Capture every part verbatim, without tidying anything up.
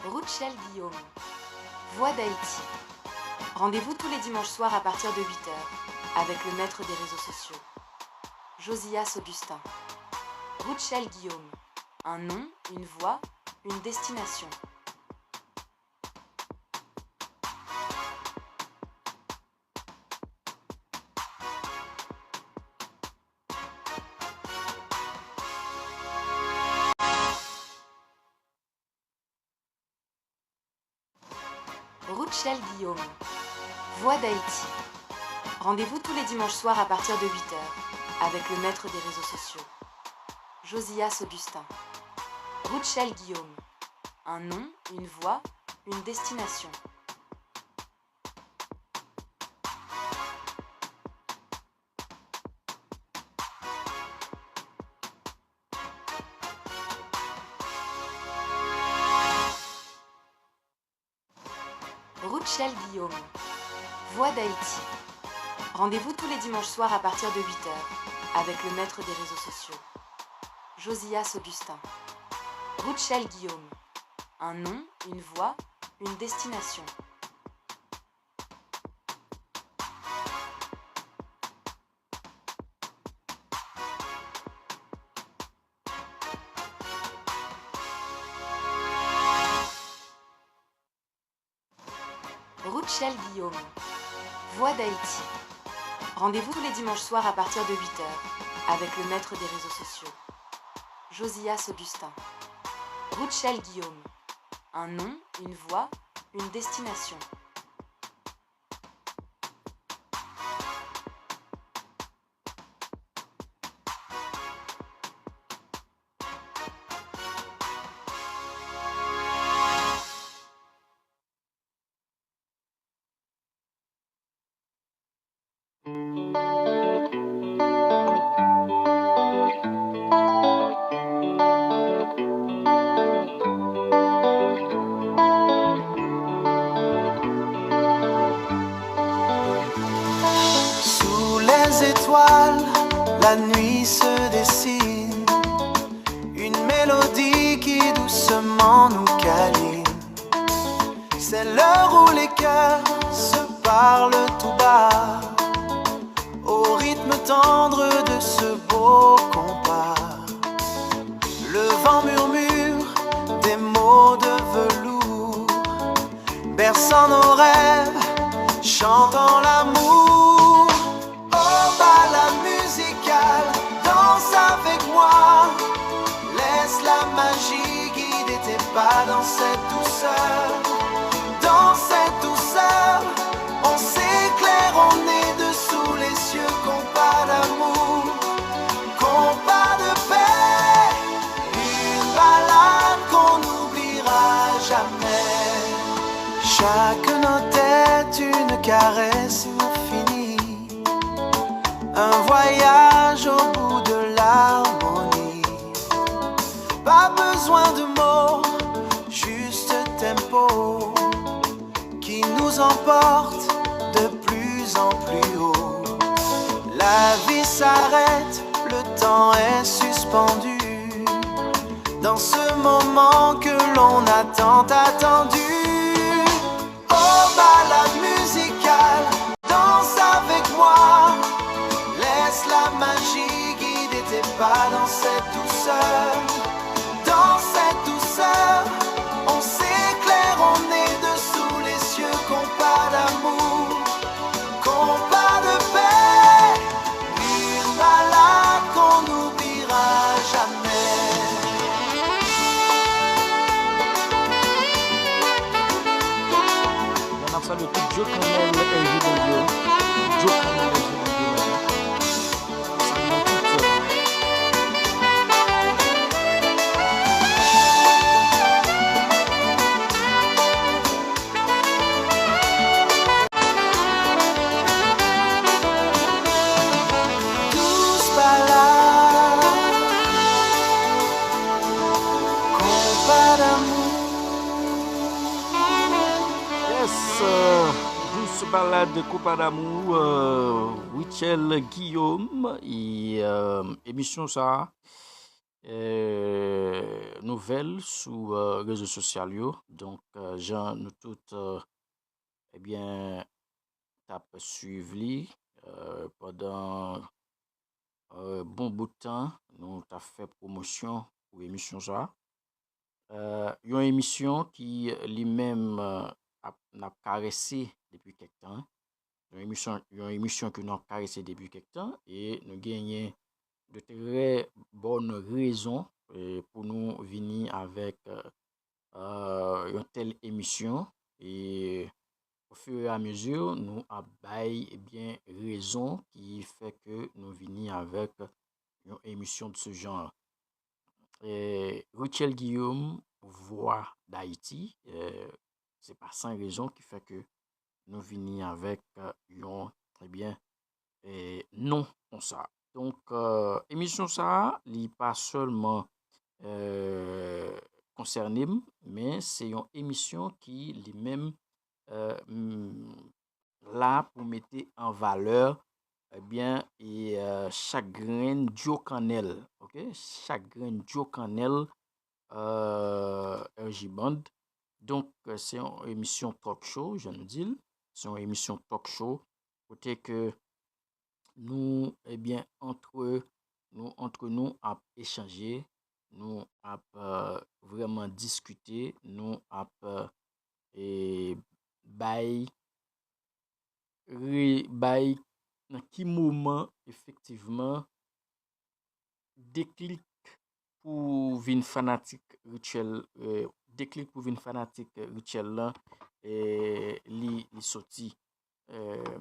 Rutshelle Guillaume, Voix d'Haïti. Rendez-vous tous les dimanches soirs à partir de huit heures avec le maître des réseaux sociaux, Josias Augustin. Rutshelle Guillaume, un nom, une voix, une destination. Rutshelle Guillaume, Voix d'Haïti. Rendez-vous tous les dimanches soirs à partir de huit heures avec le maître des réseaux sociaux, Josias Augustin. Rutshelle Guillaume, un nom, une voix, une destination. Rutshelle Guillaume, Voix d'Haïti. Rendez-vous tous les dimanches soirs à partir de huit heures avec le maître des réseaux sociaux, Josias Augustin. Rutshelle Guillaume, un nom, une voix, une destination. Rutshelle Guillaume, Voix d'Haïti. Rendez-vous tous les dimanches soirs à partir de huit heures avec le maître des réseaux sociaux, Josias Augustin. Rutshelle Guillaume, un nom, une voix, une destination. Sous les étoiles, la nuit se dessine. Une mélodie qui doucement nous câline. C'est l'heure où les cœurs se parlent tout bas, au rythme tendre de ce beau compas. Le vent murmure des mots de velours, berçant nos rêves, chantant l'amour. Oh, balade musicale, danse avec moi. Laisse la magie guider tes pas dans cette douceur. Dans cette douceur, on s'éclaire, on est deux sous les cieux. Compas d'amour, compas de paix, une balade qu'on n'oubliera jamais. Chaque note est une caresse infinie, un voyage au bout de l'harmonie. Pas besoin de mots, juste tempo qui nous emporte de plus en plus haut. La vie s'arrête, le temps est suspendu dans ce moment que l'on a tant attendu. Oh, balade musicale, danse avec moi. Laisse la magie guider tes pas dans cette douceur. Dans cette douceur, on s'éclaire, on est deux sous les cieux. Compas d'amour, compas de paix, une balade qu'on n'oubliera jamais. N ap salye tout Djo Kanèl, L G Bondye. Djo Kanèl, L G Bondye. Salye tout, euh, Dous balad, konpa damou. Yes, euh, dous balad, konpa damou, euh, Rutshelle Guillaume, e, euh, emisyon sa a, eh, nouvèl sou, eh, rezo sosyal yo. Donk, eh, jan nou tout, eh, ebyen, t ap swiv li, eh, pandan, eh, bon bout tan, nou t ap fè pwomosyon pou emisyon sa a. Eh, yon emisyon ki li menm, eh, ap, n ap karese depi kèk tan. Yon emisyon, yon emisyon ke n ap karese depi kèk tan e nou genyen de trè bòn rezon, eh, pou nou vini avèk, eh, eh, yon tèl emisyon e ofiramezu nou ap bay, ebyen, rezon ki fè ke nou vini avèk yon emisyon de ce genre. Eh, Rutshelle Guillaume, Voix d'Haïti, eh, se pa san rezon ki fè ke nou vini avèk, eh, yon, ebyen, eh, non konsa. Donk, eh, emisyon sa a, li pa sèlman, eh, konsène m, men se yon emisyon ki li menm, eh, m, la pou mete an valè, ebyen, e, eh, chak grenn dyo kannèl, oke? Chak grenn dyo kannèl, eh, R J Band. Donk, eh, se yon emisyon talk show, jan nou di l. Se yon emisyon talk show, kote ke nou, ebyen, antre nou, antre nou ap echanje, nou ap, eh, vrèman diskite, nou ap, eh, e, bay, re-, bay nan ki moman efektivman deklik pou vin fanatik Rutshelle, eh, deklik pou vin fanatik Rutshelle lan, eh, li, li soti. Eh,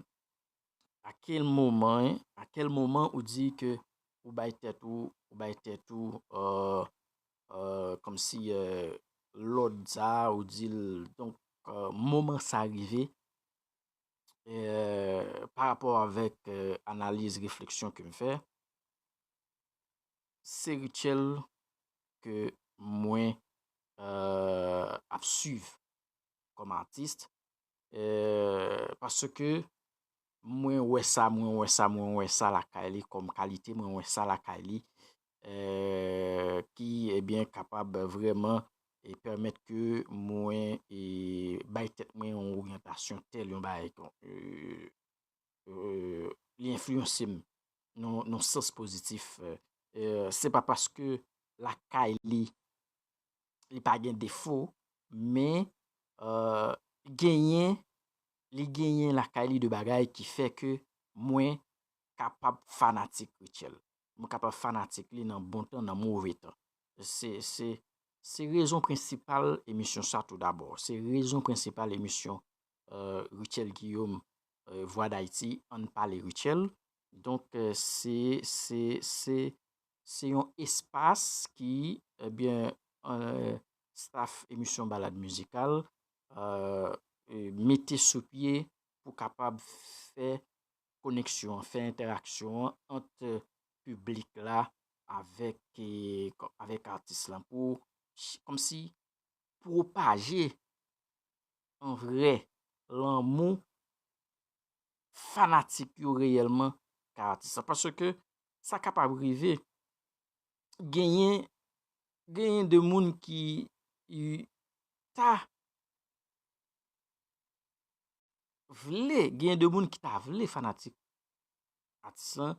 a kèl moman, a kèl moman ou di ke ou bay tèt ou, ou bay tèt ou, eh, eh, kòmsi, eh, lòd sa, ou di l, donk, eh, moman sa rive, eh, pa rapò avèk, eh, analiz, refleksyon ke m fè, se Rutshelle ke mwen, eh, ap swiv kòm atis, eh, paske mwen wè sa, mwen wè sa, mwen wè sa lakay li kòm kalite, mwen wè sa lakay li, eh, ki, ebyen, kapab vrèman e pèmèt ke mwen, e, bay tèt mwen yon oryantasyon tèl, yon bagay, eh, eh, li enfliyanse m nan, nan sans pozitif. Eh, eh, se pa paske lakay li, li pa gen defo, men, eh, genyen, li genyen lakay li de bagay ki fè ke mwen kapab fanatik Rutshelle. Mwen kapab fanatik li nan bon tan, nan move tan. Se, se, se rezon prensipal emisyon sa tou dabò. Se rezon prensipal emisyon, eh, Rutshelle Guillaume, eh, Voix d'Haïti, Ann Pale Rutshelle. Donk, eh, se, se, se, se yon espas ki, ebyen, eh, staff emisyon Balad Mizikal, eh, eh, mete sou pye pou kapab fè koneksyon an, fè entèraksyon an ant piblik la avèk, eh, kò-, avèk atis lan pou ch-, kòmsi pwopaje an vrè lanmou fanatik yo reyèlman kay atis lan. Paske sa kapab rive, genyen, genyen de moun ki, i, ta vle, genyen de moun ki ta vle fanatik atis lan,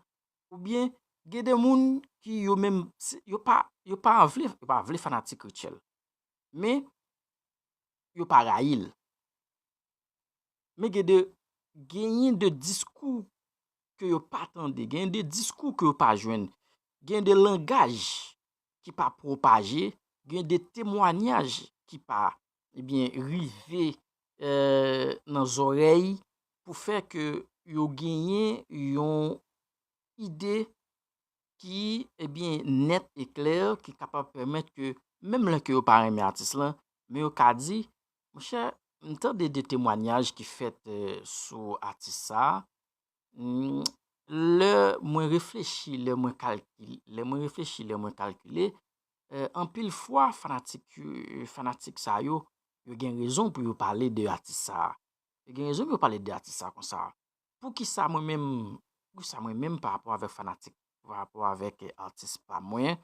oubyen gen de moun ki yo menm, se, yo pa, yo pa vle, yo pa vle fanatik Rutshelle. Men, yo pa rayi l. Men gen de, genyen de diskou ke yo pa tande, genyen de diskou ke yo pa jwenn, genyen de langaj ki pa pwopaje, genyen de temwanyaj ki pa, ebyen, rive, eh, nan zòrèy pou fè ke yo genyen yon ide ki, ebyen, nèt e klè, ki kapab pèmèt ke, menm lè ke yo pa renmen atis lan, men yo ka di, monchè, m tande de temwanyaj ki fèt, eh, sou atis sa a. Mm, lè mwen reflechi, lè mwen kalkil-, lè mwen reflechi, lè mwen kalkile, eh, anpil fwa fanatik yo, fanatik sa yo, yo gen rezon pou yo pale de atis sa a. Yo gen rezon pou yo pale de atis sa a konsa. Poukisa mwen menm, poukisa mwen menm pa rapò avèk fanatik, pa rapò avèk, eh, atis pa mwen,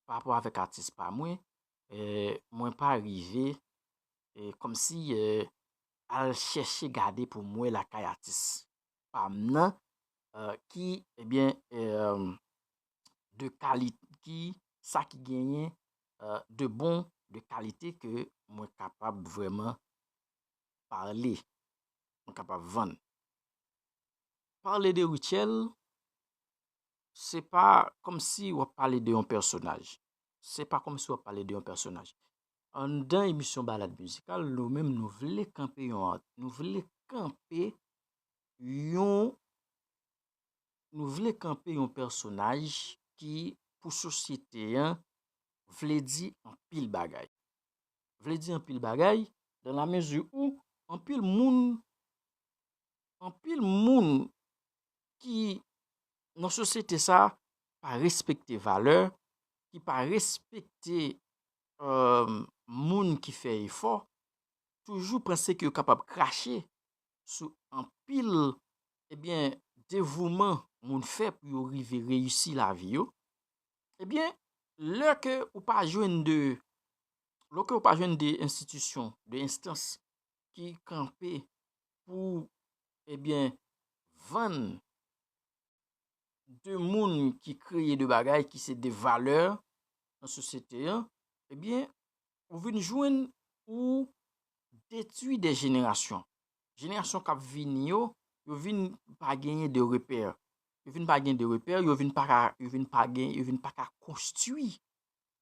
pa rapò avèk atis pa mwen, eh, mwen pa rive, eh, kòmsi, eh, al chèche gade pou m wè lakay atis pa m nan, eh, ki, ebyen, eh, de kali-, ki, sa ki genyen, eh, de bon, de kalite ke mwen kapab vrèman pale, mwen kapab vann. Pale de Rutshelle, se pa kòmsi w ap pale de yon pèsonaj. Se pa kòmsi w ap pale de yon pèsonaj. Anndan emisyon Balad Mizikal, nou menm nou vle kanpe yon art, nou vle kanpe yon, nou vle kanpe yon pèsonaj ki, pou sosyete an, vle di anpil bagay. Vle di anpil bagay, dans la mesure où anpil moun, anpil moun ki nan sosyete sa pa respekte valè, ki pa respekte, eh, moun ki fè efò, toujou panse ke yo kapab krache sou anpil, ebyen, devouman moun fè pou yo rive reyisi lavi yo. Ebyen, lè ke ou pa jwenn de, lè ke ou pa jwenn de enstitisyon, de enstans ki kanpe pou, ebyen, vann de moun ki kreye de bagay ki se de valè nan sosyete an, ebyen, ou vin jwenn ou detwi de jenerasyon. Jenerasyon k ap vini yo, yo vin pa genyen de repè. Yo vin pa gen de repè, yo vin pa ka, yo vin pa gen, yo vin pa ka konstwi.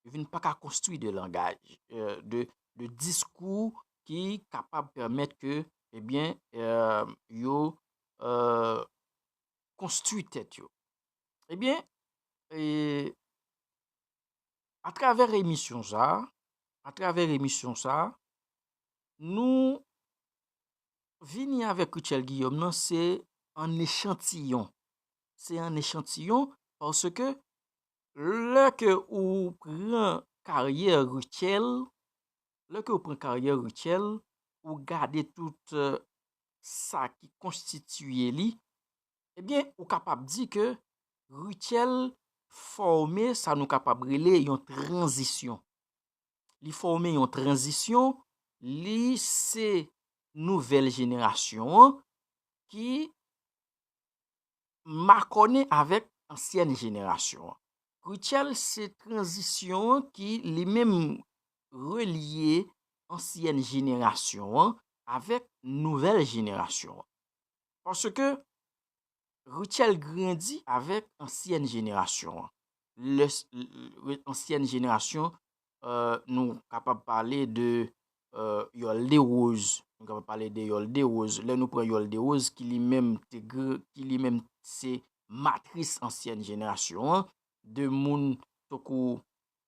Yo vin pa ka konstwi de langaj, eh, de, de diskou ki kapab pèmèt ke, ebyen, eh, yo, eh, konstwi tèt yo. Ebyen, eh, atravè emisyon sa, atravè emisyon sa, nou vini avèk Rutshelle Guillaume nan, se an echantiyon. Se an echantiyon paske lè ke ou pran karyè Rutshelle, lè ke ou pran karyè Rutshelle, ou gade tout, eh, sa ki konstitiye li, ebyen, ou kapab di ke Rutshelle fòme sa nou kapab rele yon tranzisyon. Li fòme yon tranzisyon, li se nouvèl jenerasyon an ki makònen avèk ansyèn jenerasyon an. Rutshelle se tranzisyon an ki li menm relye ansyèn jenerasyon an avèk nouvèl jenerasyon an. Paske Rutshelle grandi avèk ansyèn jenerasyon an. Lè, lè, ansyèn jenerasyon, eh, nou kapab pale de, eh, Yòl Derose. Nou kapab pale de Yòl Derose. Lè nou pran Yòl Derose, ki li menm te gr-, ki li menm se matris ansyèn jenerasyon an, de moun tankou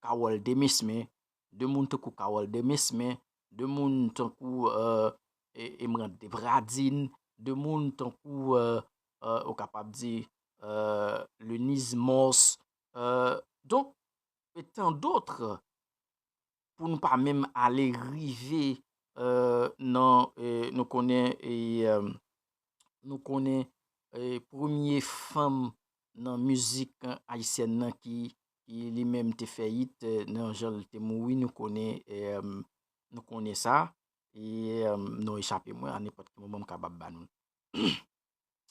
Carole Demesmin, de moun tankou Carole Demesmin, de moun tankou, eh, E-, Emerante Depradin, de moun tankou, eh, eh, ou kapab di, eh, Lenise Morse, eh, donk, e tant d'autres, pou nou pa menm ale rive, eh, nan, eh, nou konnen, e, eh, nou konnen, eh, premye fanm nan mizik ayisyèn nan ki, ki li menm te fè it, eh, nan jan l te mouri, nou konnen, eh, nou konnen sa, e, eh, non echape mwen, a nenpòt ki moman m kapab ba nou.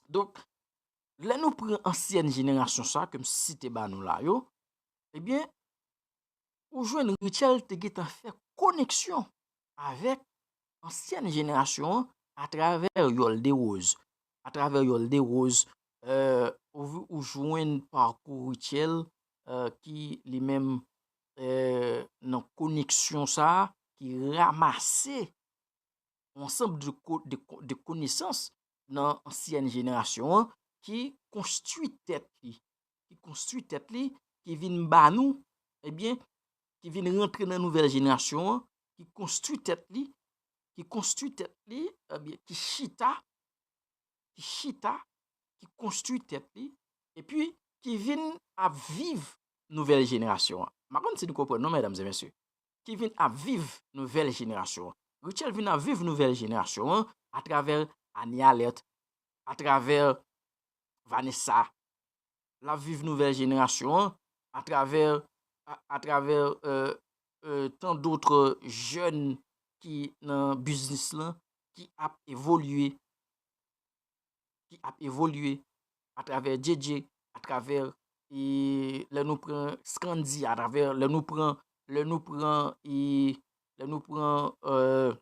Donk, lè nou pran ansyèn jenerasyon sa ke m site ba nou la yo, ebyen, ou jwenn Rutshelle te gentan fè koneksyon avèk ansyèn jenerasyon an atravè Yòl Derose. Atravè Yòl Derose, eh, ou, ou jwenn pakou Rutshelle, eh, ki li menm, eh, nan koneksyon sa a, ki ranmase yon ansanm de ko-, de ko-, de konesans nan ansyèn jenerasyon an ki konstwi tèt li, ki konstwi tèt li, ki vin ba nou, ebyen, ki vin rantre nan nouvèl jenerasyon an, ki konstwi tèt li, ki konstwi tèt li, ebyen, ki chita, ki chita, ki konstwi tèt li, epi ki vin ap viv nouvèl jenerasyon an. M pa konn si nou konprann non, medam e mesye. Ki vin ap viv nouvèl jenerasyon an. Rutshelle vin ap viv nouvèl jenerasyon an atravè Annie Alerte, atravè Vanessa. L ap viv nouvèl jenerasyon an atravè, à, à travers euh, euh, tant d'autres jeunes ki nan biznis lan, ki ap evolye, ki ap evolye atravè Djedje, atravè e lè nou pran Scandy, atravè lè nou pran lè nou pran e lè nou pran euh,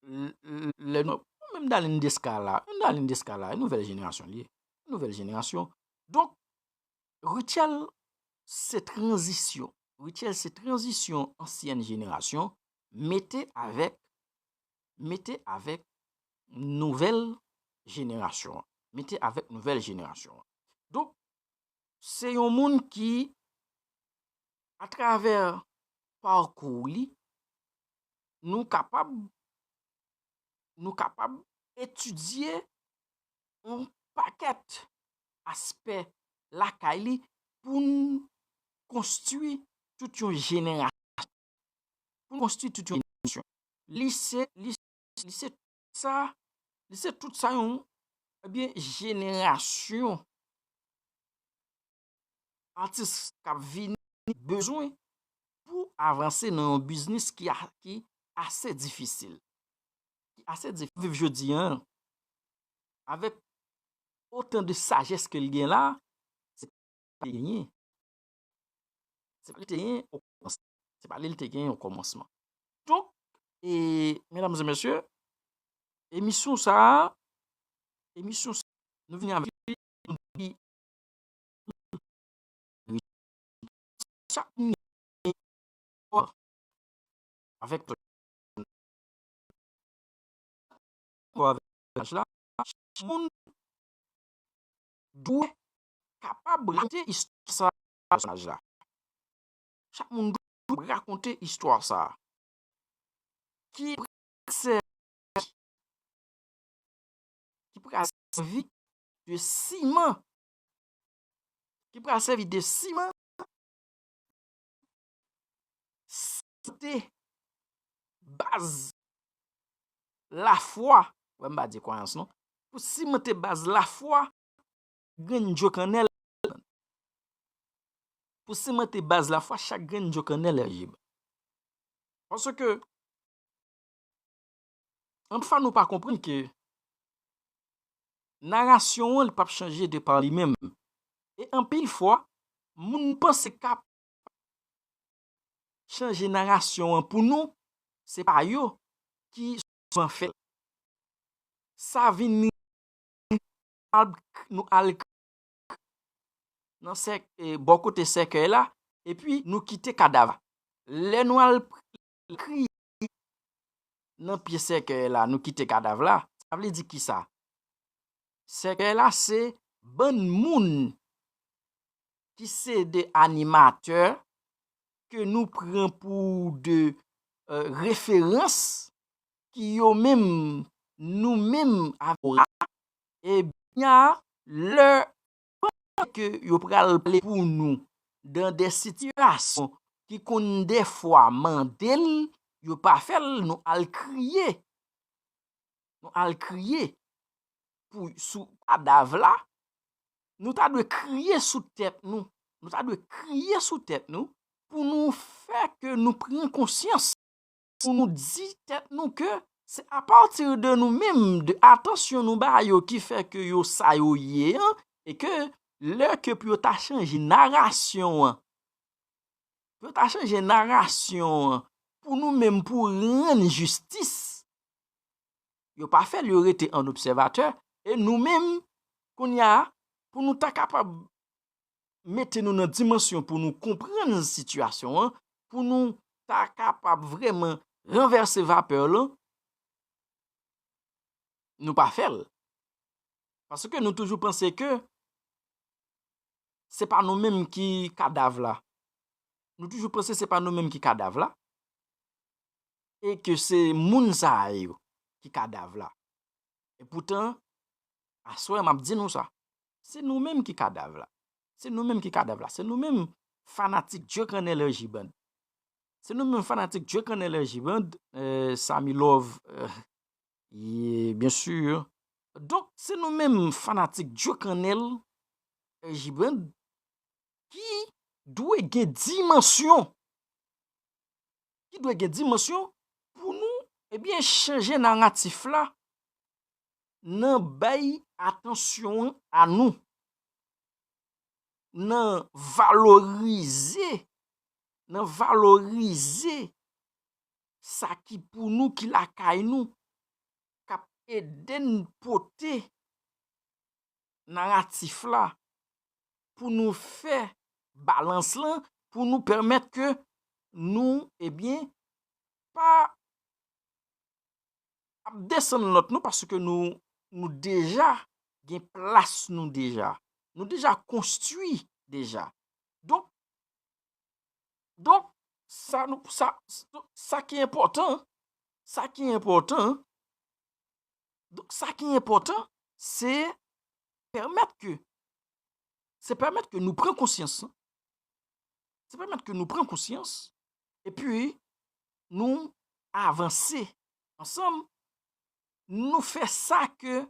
l- l- lè nou menm Darline Desca la, menm Darline Desca la, nouvèl jenerasyon li ye. Nouvèl jenerasyon. Donk, Rutshelle se tranzisyon. Rutshelle se tranzisyon ansyèn jenerasyon mete avèk mete avèk nouvèl jenerasyon an. Mete avèk nouvèl jenerasyon an. Donk, se yon moun ki, atravè pakou li, nou kapab nou kapab etidye yon pakèt aspè lakay li pou n konstwi tout yon jenerasyon. Pou n konstwi tout yon jenerasyon. Li se, li, li se sa, li se tout sa yon, ebyen, jenerasyon atis k ap vini bezwen pou avanse nan yon biznis ki, a- ki ase difisil. Ki ase difisil. Viv jodi an, avèk otan de sajès ke l gen la, se pa li te genyen. Se pa li te genyen o kòmansman. Se pa li te genyen o kòmansman. Donk, e, medam e mesye, emisyon sa a, emisyon sa a, nou vini avèk li, nou di, chak moun gen avèk avèk laj la, chak moun dwe kapab rakonte istwa sa a. Chak moun dwe rakonte istwa sa a. Ki pral sèvi, ki pral sèvi de siman, ki pral sèvi de siman sante baz lafwa, wè m pa di kwayans non, pou simante baz lafwa grenn djokannèl, pou simante baz lafwa chak grenn djokannèl, Ergiba. Paske, anpil fwa nou pa konprann ke narasyon an, li p ap chanje de pa li menm. E anpil fwa, moun panse k ap chanje narasyon an pou nou, se pa yo ki souvan fè l. Sa vin al, nou al nan sèk, e, bò kote sèkèy la, epi nou kite kadav la. Lè nou al kriye nan pye sèkèy la, nou kite kadav la, sa vle di kisa? Sèkèy la se bann moun ki se de animatè ke nou pran pou de euh, referans ki yo menm, nou menm avè yo la, ebyen, lè ke yo pral pale pou nou dan de sitiyasyon ki konn dèfwa mande l, yo pa fè l, nou al kriye. Nou al kriye pou, sou kadav la. Nou ta dwe kriye sou tèt nou. Nou ta dwe kriye sou tèt nou pou nou fè ke nou pran konsyans, pou nou di tèt nou ke se apati de nou menm, de atansyon nou ba yo ki fè ke yo sa yo ye an, e ke lè ke pou yo ta chanje narasyon an, pou yo ta chanje narasyon an pou nou menm, pou rann jistis, yo pa fè l, yo rete an obsèvatè, e nou menm, kounye a, pou nou ta kapab mete nou nan dimansyon pou nou konprann sitiyasyon an, pou nou ta kapab vrèman ranvèse vapè lan, nou pa fè l. Paske nou toujou panse ke se pa nou menm ki kadav la. Nou toujou panse se pa nou menm ki kadav la. E ke se moun sa yo ki kadav la. Epoutan, aswè m ap di nou sa. Se nou menm ki kadav la. Se nou menm ki kadav la. Se nou menm fanatik Djokannèl Ergibann. Se nou menm fanatik Djokannèl Ergibann, euh, Samy Love, euh, ye, byen si. Donk, se nou menm fanatik Djokannèl Ergibann ki dwe gen dimansyon, ki dwe gen dimansyon pou nou, ebyen, chanje naratif la nan bay atansyon a nou, nan valorize, nan valorize sa ki pou nou, ki lakay nou, k ap ede n pote naratif la pou nou fè balans lan, pou nou pèmèt ke nou, ebyen, pa ap desann nòt nou, paske nou, nou deja gen plas nou deja. Nou deja konstwi deja. Donk, donk, sa nou, sa, sa ki enpòtan, sa ki enpòtan, donk, sa ki enpòtan, se pèmèt ke, se pèmèt ke nou pran konsyans, se pèmèt ke nou pran konsyans, epi nou avanse ansanm, nou fè sa ke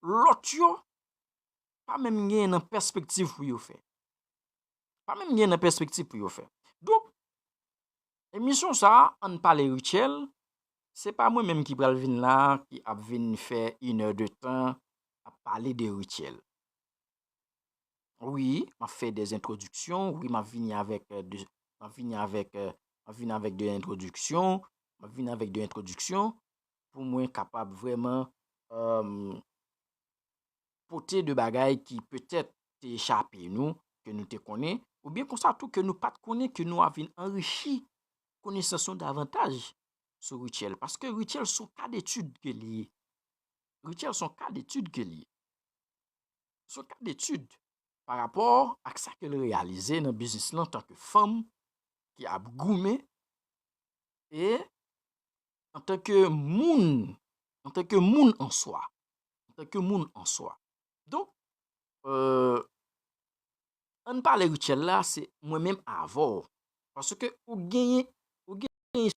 lòt yo pa menm gen nan pèspektiv pou yo fè. Pa menm gen nan pèspektiv pou yo fè. Donk, emisyon sa a, Ann Pale Rutshelle, se pa mwen menm ki pral vin la, ki ap vin fè inè de tan ap pale de Rutshelle. Wi, m ap fè de entwodiksyon, wi, m ap vini avèk, euh, de, m ap vini avèk, euh, m ap vini avèk de entwodiksyon, m ap vini avèk de entwodiksyon pou mwen kapab vrèman, euh, pote de bagay ki petèt te echape nou, ke nou te konnen, oubyen konsa tou ke nou pa t konnen, ke nou a vin anrichi konesans nou davantaj sou Rutshelle. Paske Rutshelle se yon ka detid ke li ye. Rutshelle se yon ka detid ke li ye. Se yon ka detid pa rapò ak sa ke l reyalize nan biznis lan antanke fanm ki ap goumen e antanke moun, antanke moun an swa, antanke moun an swa. Donk, euh, Ann Pale Rutshelle la, se mwen menm avè w. Paske ou genyen, ou genyen,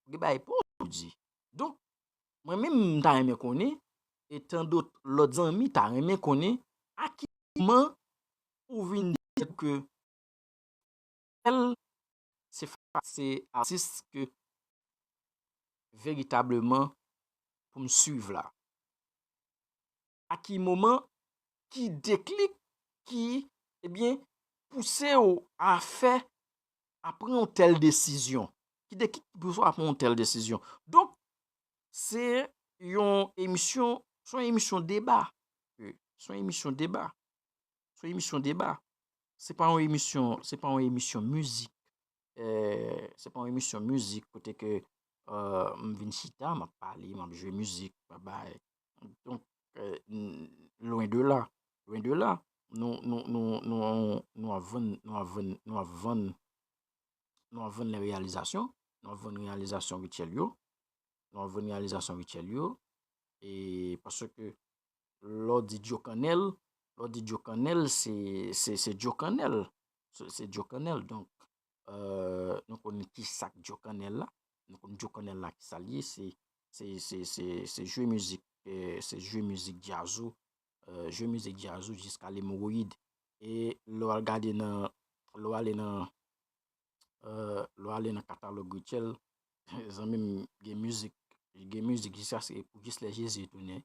ou gen bagay pou w di. Donk, mwen menm, m ta renmen konnen, e tan dòt lòt zanmi ta renmen konnen, a ki moman ou vin di ke tel se, se atis ke veritableman pou m swiv la. A ki moman, ki deklik ki, ebyen, pouse w a fè, a pran yon tèl desizyon? Ki deklik ki pouse w a pran yon tèl desizyon? Donk, se yon emisyon, se yon emisyon deba. Wi, se yon emisyon deba. Se yon emisyon deba. Se pa yon emisyon, se pa yon emisyon mizik. Eh, se pa yon emisyon mizik kote ke, euh, m vin chita, m ap pale, m ap jwe mizik, m ap bay. Donk, eh, n-, lwen de la. Lwen de la. Nou, nou, nou, nou, nou ap vann, nou ap vann, nou ap vann, nou ap vann lè reyalizasyon, nou ap vann reyalizasyon Rutshelle yo, nou ap vann reyalizasyon Rutshelle yo, e paske lè w di Djokannèl, lè w di Djokannèl, se, se, se Djokannèl. Se, se Djokannèl. Donk, euh, nou konn ki sa k Djokannèl la. Nou konn Djokannèl la ki sa l ye, se, se, se, se, se jwe mizik, eh, se jwe mizik djaz ou, euh, jwe mizik djaz ou jiska lemowoyid. E lè w al gade nan, lè w ale nan, euh, lè w ale nan katalòg Rutshelle, zanmi m, gen mizik, gen mizik jiskaske pou jis lè Jezi tounen.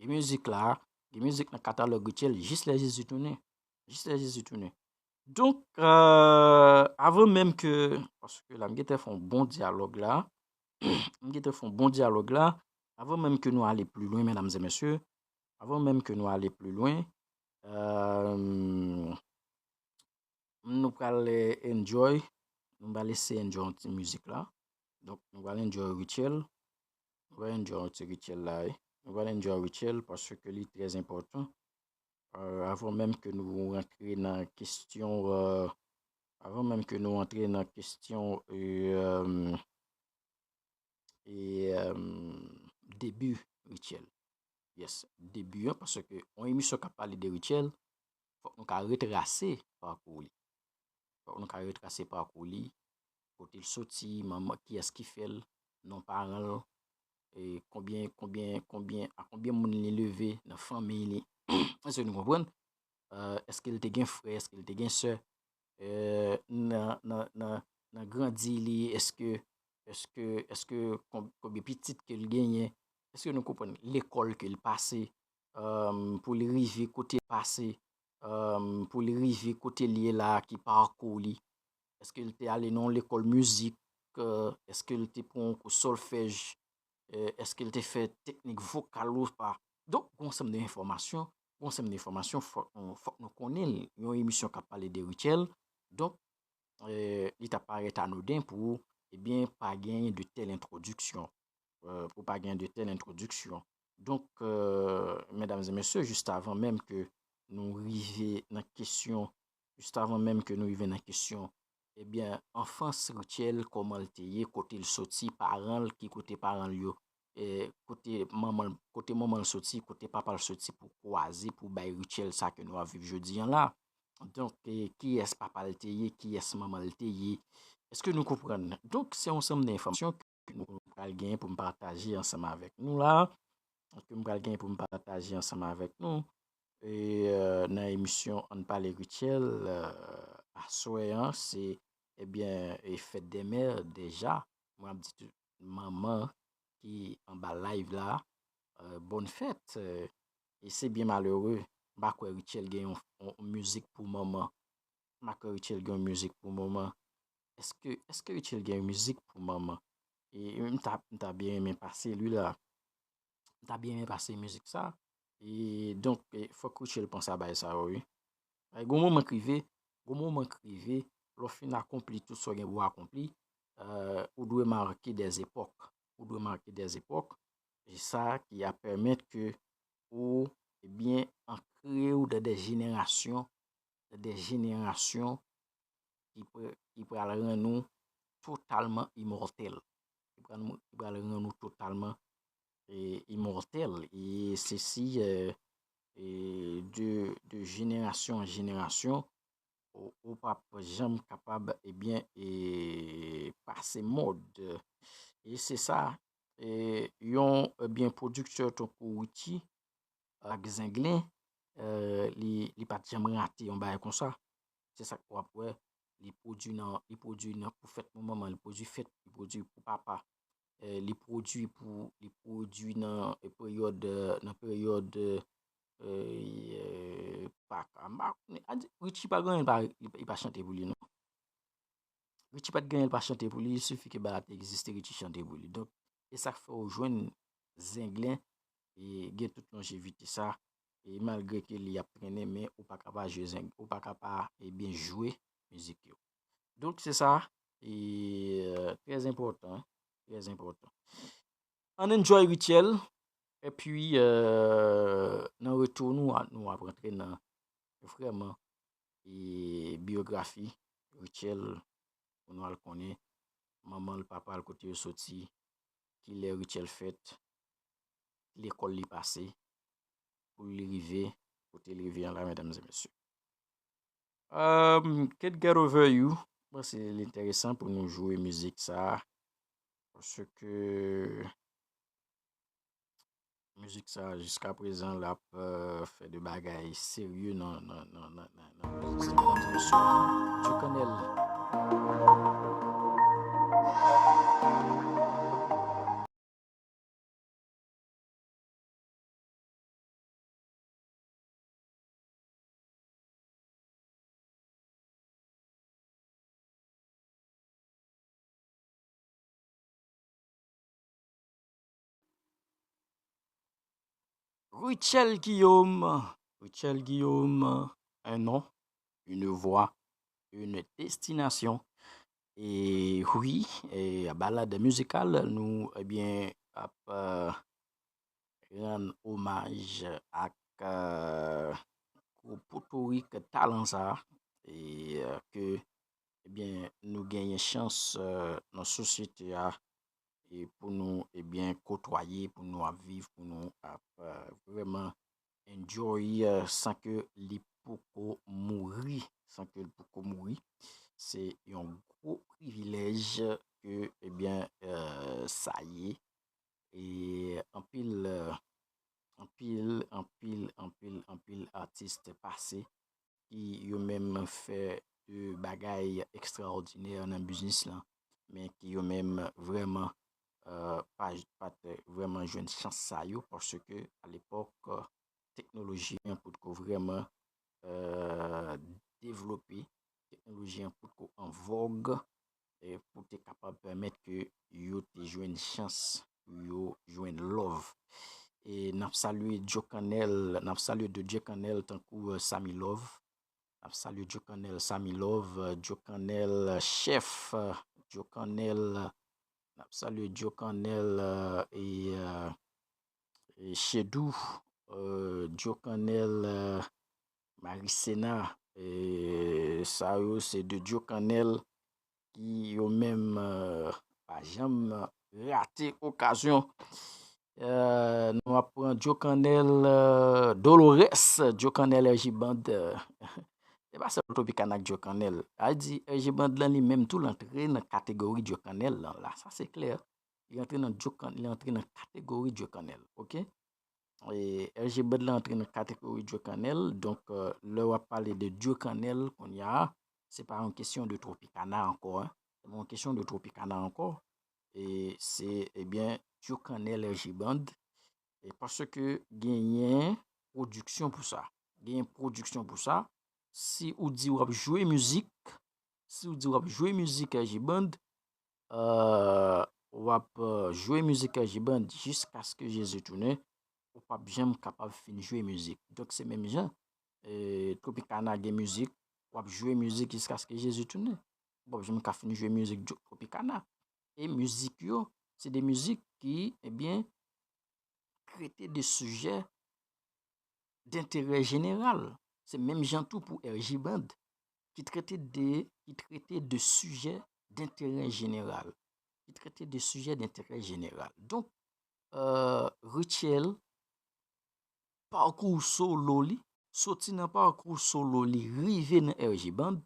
Gen mizik la, gen mizik nan katalòg Rutshelle jis lè Jezi tounen. Jis lè Jezi tounen. Donk, euh, avan menm ke, paske la m gentan fè yon bon dyalòg la, m gentan fè yon bon dyalòg la, avan menm ke nou ale pli lwen, medam e mesye, avan menm ke nou ale pli lwen, euh, nou pral enjoy, nou pral eseye enjoy yon ti mizik la. Donk, nou pral enjoy Rutshelle. Nou pral enjoy yon ti Rutshelle la, wi. Nou pral enjoy Rutshelle paske li trè enpòtan. Euh, avan menm ke nou rantre nan kesyon, euh, avan menm ke nou rantre nan kesyon, euh, e, euh, debi Rutshelle. Yes, debi an, paske yon emisyon k ap pale de Rutshelle, fòk nou ka retrase pakou li. Fòk nou ka retrase pakou li, kote l soti, manman, kiyès ki fè l, non paran l, e, konbyen, konbyen, konbyen, a konbyen moun li leve nan fanmiy li. Èske nou konprann? Eh, èske l te gen frè? Èske l te gen sè? Eh, nan, nan, nan, nan grandi li, èske, èske, èske kon-, konbyen pitit ke l genyen? Èske nou konprann lekòl ke l pase, eh, pou li rive kote l pase, eh, pou li rive kote l ye la, ki pakou li? Èske l te ale nan yon lekòl mizik? Eh, èske l te pran yon kou sòlfèj? Eh, èske l te fè teknik vokal ou pa? Donk, gon ansanm de enfòmasyon, gon ansanm de enfòmasyon, fòk nou, fòk nou konnen l. Yon emisyon k ap pale de Rutshelle. Donk, eh, li t ap parèt anoden pou, ebyen, pa genyen de tèl entwodiksyon. Eh, pou pa genyen de tèl entwodiksyon. Donk, eh, medam e mesye, jis avan menm ke nou rive nan kesyon, jis avan menm ke nou rive nan kesyon, ebyen, anfans Rutshelle, kòman l te ye, kote l soti, paran l, ki kote paran l yo, eh, kote manman l, kote manman l soti, kote papa l soti pou kwaze, pou bay Rutshelle sa ke nou ap viv jodi an la. Donk, eh, kiyès papa l te ye, kiyès manman l te ye? Èske nou konprann? Donk, se yon ansanm de enfòmasyon ke nou pral genyen pou m pataje ansanm avèk nou la, ke m pral genyen pou m pataje ansanm avèk nou. E, eh, nan emisyon Ann Pale Rutshelle, eh, aswè an, se, ebyen, e fèt dè mè deja. Mwen ap di tout manman ki anba live la, eh, bòn fèt. Eh, e se byen malere. M pa kwè Rutshelle gen yon, yon, yon mizik pou manman. M pa kwè Rutshelle gen yon mizik pou manman. Èske, èske Rutshelle gen yon mizik pou manman? E m ta, m ta byen renmen pase li la. M ta byen renmen pase mizik sa. E donk, e, fòk Rutshelle panse a bagay sa yo, wi. Ay, gon moman k rive, gon moman k rive, lè w fin akonpli tout sa w gen pou w akonpli, eh, ou dwe make dè epòk. Ou dwe make dè epòk. E sa ki ap pèmèt ke ou, ebyen, ankre w dan dè jenerasyon, dan dè jenerasyon ki pre-, ki pral rann ou totalman imòtèl. Ki pral, ki pral rann ou totalman, eh, imòtèl. E sesi, eh, eh, de, de jenerasyon an jenerasyon, ou, ou p ap janm kapab, ebyen, eh, pase mòd. E se sa, eh, yon, ebyen, pwodiktè tankou Richie ak Zenglen, eh, li, li pa t janm rate yon bagay konsa. Se sa k w ap wè, li pwodui nan, li pwodui nan pou fèt pou manman, li pwodui fèt, li pwodui pou papa. Eh, li pwodui pou, li pwodui nan, eh, peryòd, eh, nan peryòd, eh, eh, Pak. A, m pa konnen, a di, Richie pa gen anyen li pa, li, li pa chante pou li, non. Richie pa t gen anyen li pa chante pou li, il suffit ke bagay la te egziste, Richie chante pou li. Donk, e sa k fè w jwenn Zenglen, e gen tout lonjevite sa, e malgre ke li ap trennen, men ou pa ka pa jwe zeng, ou pa ka pa, ebyen, jwe mizik yo. Donk, se sa, e, eh, trè enpòtan, trè enpòtan. Ann enjoy Richelle, epi, eh, nan retou nou, a, nou ap rantre nan, vrèman, e, biyografi Richelle, pou nou al konnen manman l, papa l, kote yo soti, kilè Richelle fèt, lekòl li pase, pou li rive kote li rive an la, medam e mesye. Um, Can't Get Over You, m panse li enteresan pou nou jwe mizik sa, paske mizik sa, jiska prezan, l ap, eh, fè de bagay serye nan, nan, nan, nan, nan, nan mizik sa. Medam e mesye, Duke Connell. Richelle Guillaume, Richelle Guillaume, un nom, une voix, une destination. E wi, e balad mizikal, nou, ebyen, ap, eh, rann omaj ak, eh, gwo potorik talan sa, e, eh, ke, ebyen, nou genyen chans, eh, nan sosyete a, e pou nou, ebyen, kotwaye, pou nou ap viv, pou nou ap, eh, vrèman enjoy, eh, san ke li poko mouri, san ke li poko mouri. Se yon gwo privilèj ke, ebyen, eh, sa ye. E pase, ki yo menm fè de bagay ekstraòdinè nan biznis lan, men ki yo menm vrèman, euh, pa, pa t vrèman jwenn chans sa yo, paske alepòk, euh, teknoloji an potko vrèman, euh, devlope, teknoloji an potko an vòg, e pou te kapab pèmèt ke yo te jwenn chans pou yo jwenn love. E n ap salye Djokannèl, n ap salye de Djokannèl tankou, euh, Samy Love. N ap salye Djokannèl Samy Love, euh, Djokannèl, euh, Chèf, euh, Djokannèl, euh, n ap salye Djokannèl, euh, e, euh, e Chedou, euh, Djokannèl, euh, Marisena, e sa yo se de Djokannèl ki yo menm, euh, pa janm rate okazyon. Euh, nou ap pran Djokannèl, euh, Dolores, Djokannèl R J Band, euh, se pa sèl Tropicana ak Djokannèl. A di R J Band lan li menm tou l antre nan kategori Djokannèl lan la, sa se klè. Li antre nan Djokan-, li antre nan kategori Djokannèl, oke? E R J Band la antre nan kategori Djokannèl, donk, euh, lè w ap pale de Djokannèl kounye a, se pa yon kesyon de Tropicana ankò, en. Se pa yon kesyon de Tropicana ankò. E se, ebyen, Djokannèl R J Band. E paske genyen pwodiksyon pou sa. Genyen pwodiksyon pou sa. Si ou di w ap jwe mizik, si ou di w ap jwe mizik R J Band, euh, w ap, euh, jwe mizik R J Band jiskaske Jezi tounen, ou p ap janm kapab fin jwe mizik. Donk, se menm jan, euh, Tropicana gen mizik, w ap jwe mizik jiskaske Jezi tounen. Ou p ap janm ka fin jwe mizik Djo-, Tropicana. E mizik yo, se de mizik ki, ebyen, trete de sijè denterè jeneral. Se menm jan tou pou R J Band, ki trete de, ki trete de sijè denterè jeneral. Ki trete de sijè denterè jeneral. Donk, euh, Rutshelle, pakou solo li, soti nan pakou solo li, rive nan R J Band,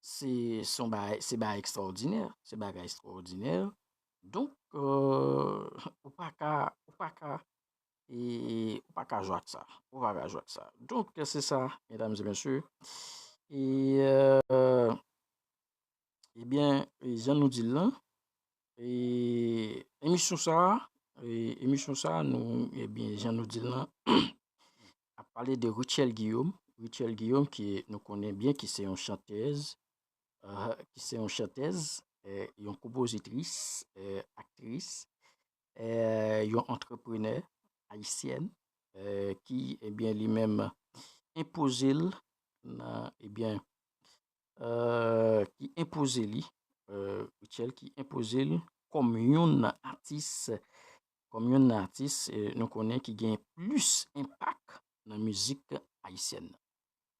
se, se yon bagay, se bagay ekstraòdinè, se bagay ekstraòdinè. Donk, euh, ou pa ka, ou pa ka, e, ou pa ka jwe ak sa, ou pa ka jwe ak sa. Donk, se sa, medam e mesye. E, euh, ebyen, e, jan nou di l lan, e, emisyon sa a, e, emisyon sa a, nou, ebyen, jan nou di l lan, ap pale de Rutshelle Guillaume. Rutshelle Guillaume, ki nou konnen byen, ki se yon chantèz, euh, ki se yon chantèz, euh, yon konpozitris, euh, aktris, euh, yon antreprenè ayisyèn, euh, ki, ebyen, li menm enpoze l nan, ebyen, euh, ki enpoze li, euh, Rutshelle ki enpoze l kòm youn nan atis, kòm youn nan atis, euh, nou konnen ki gen plis enpak nan mizik ayisyèn nan.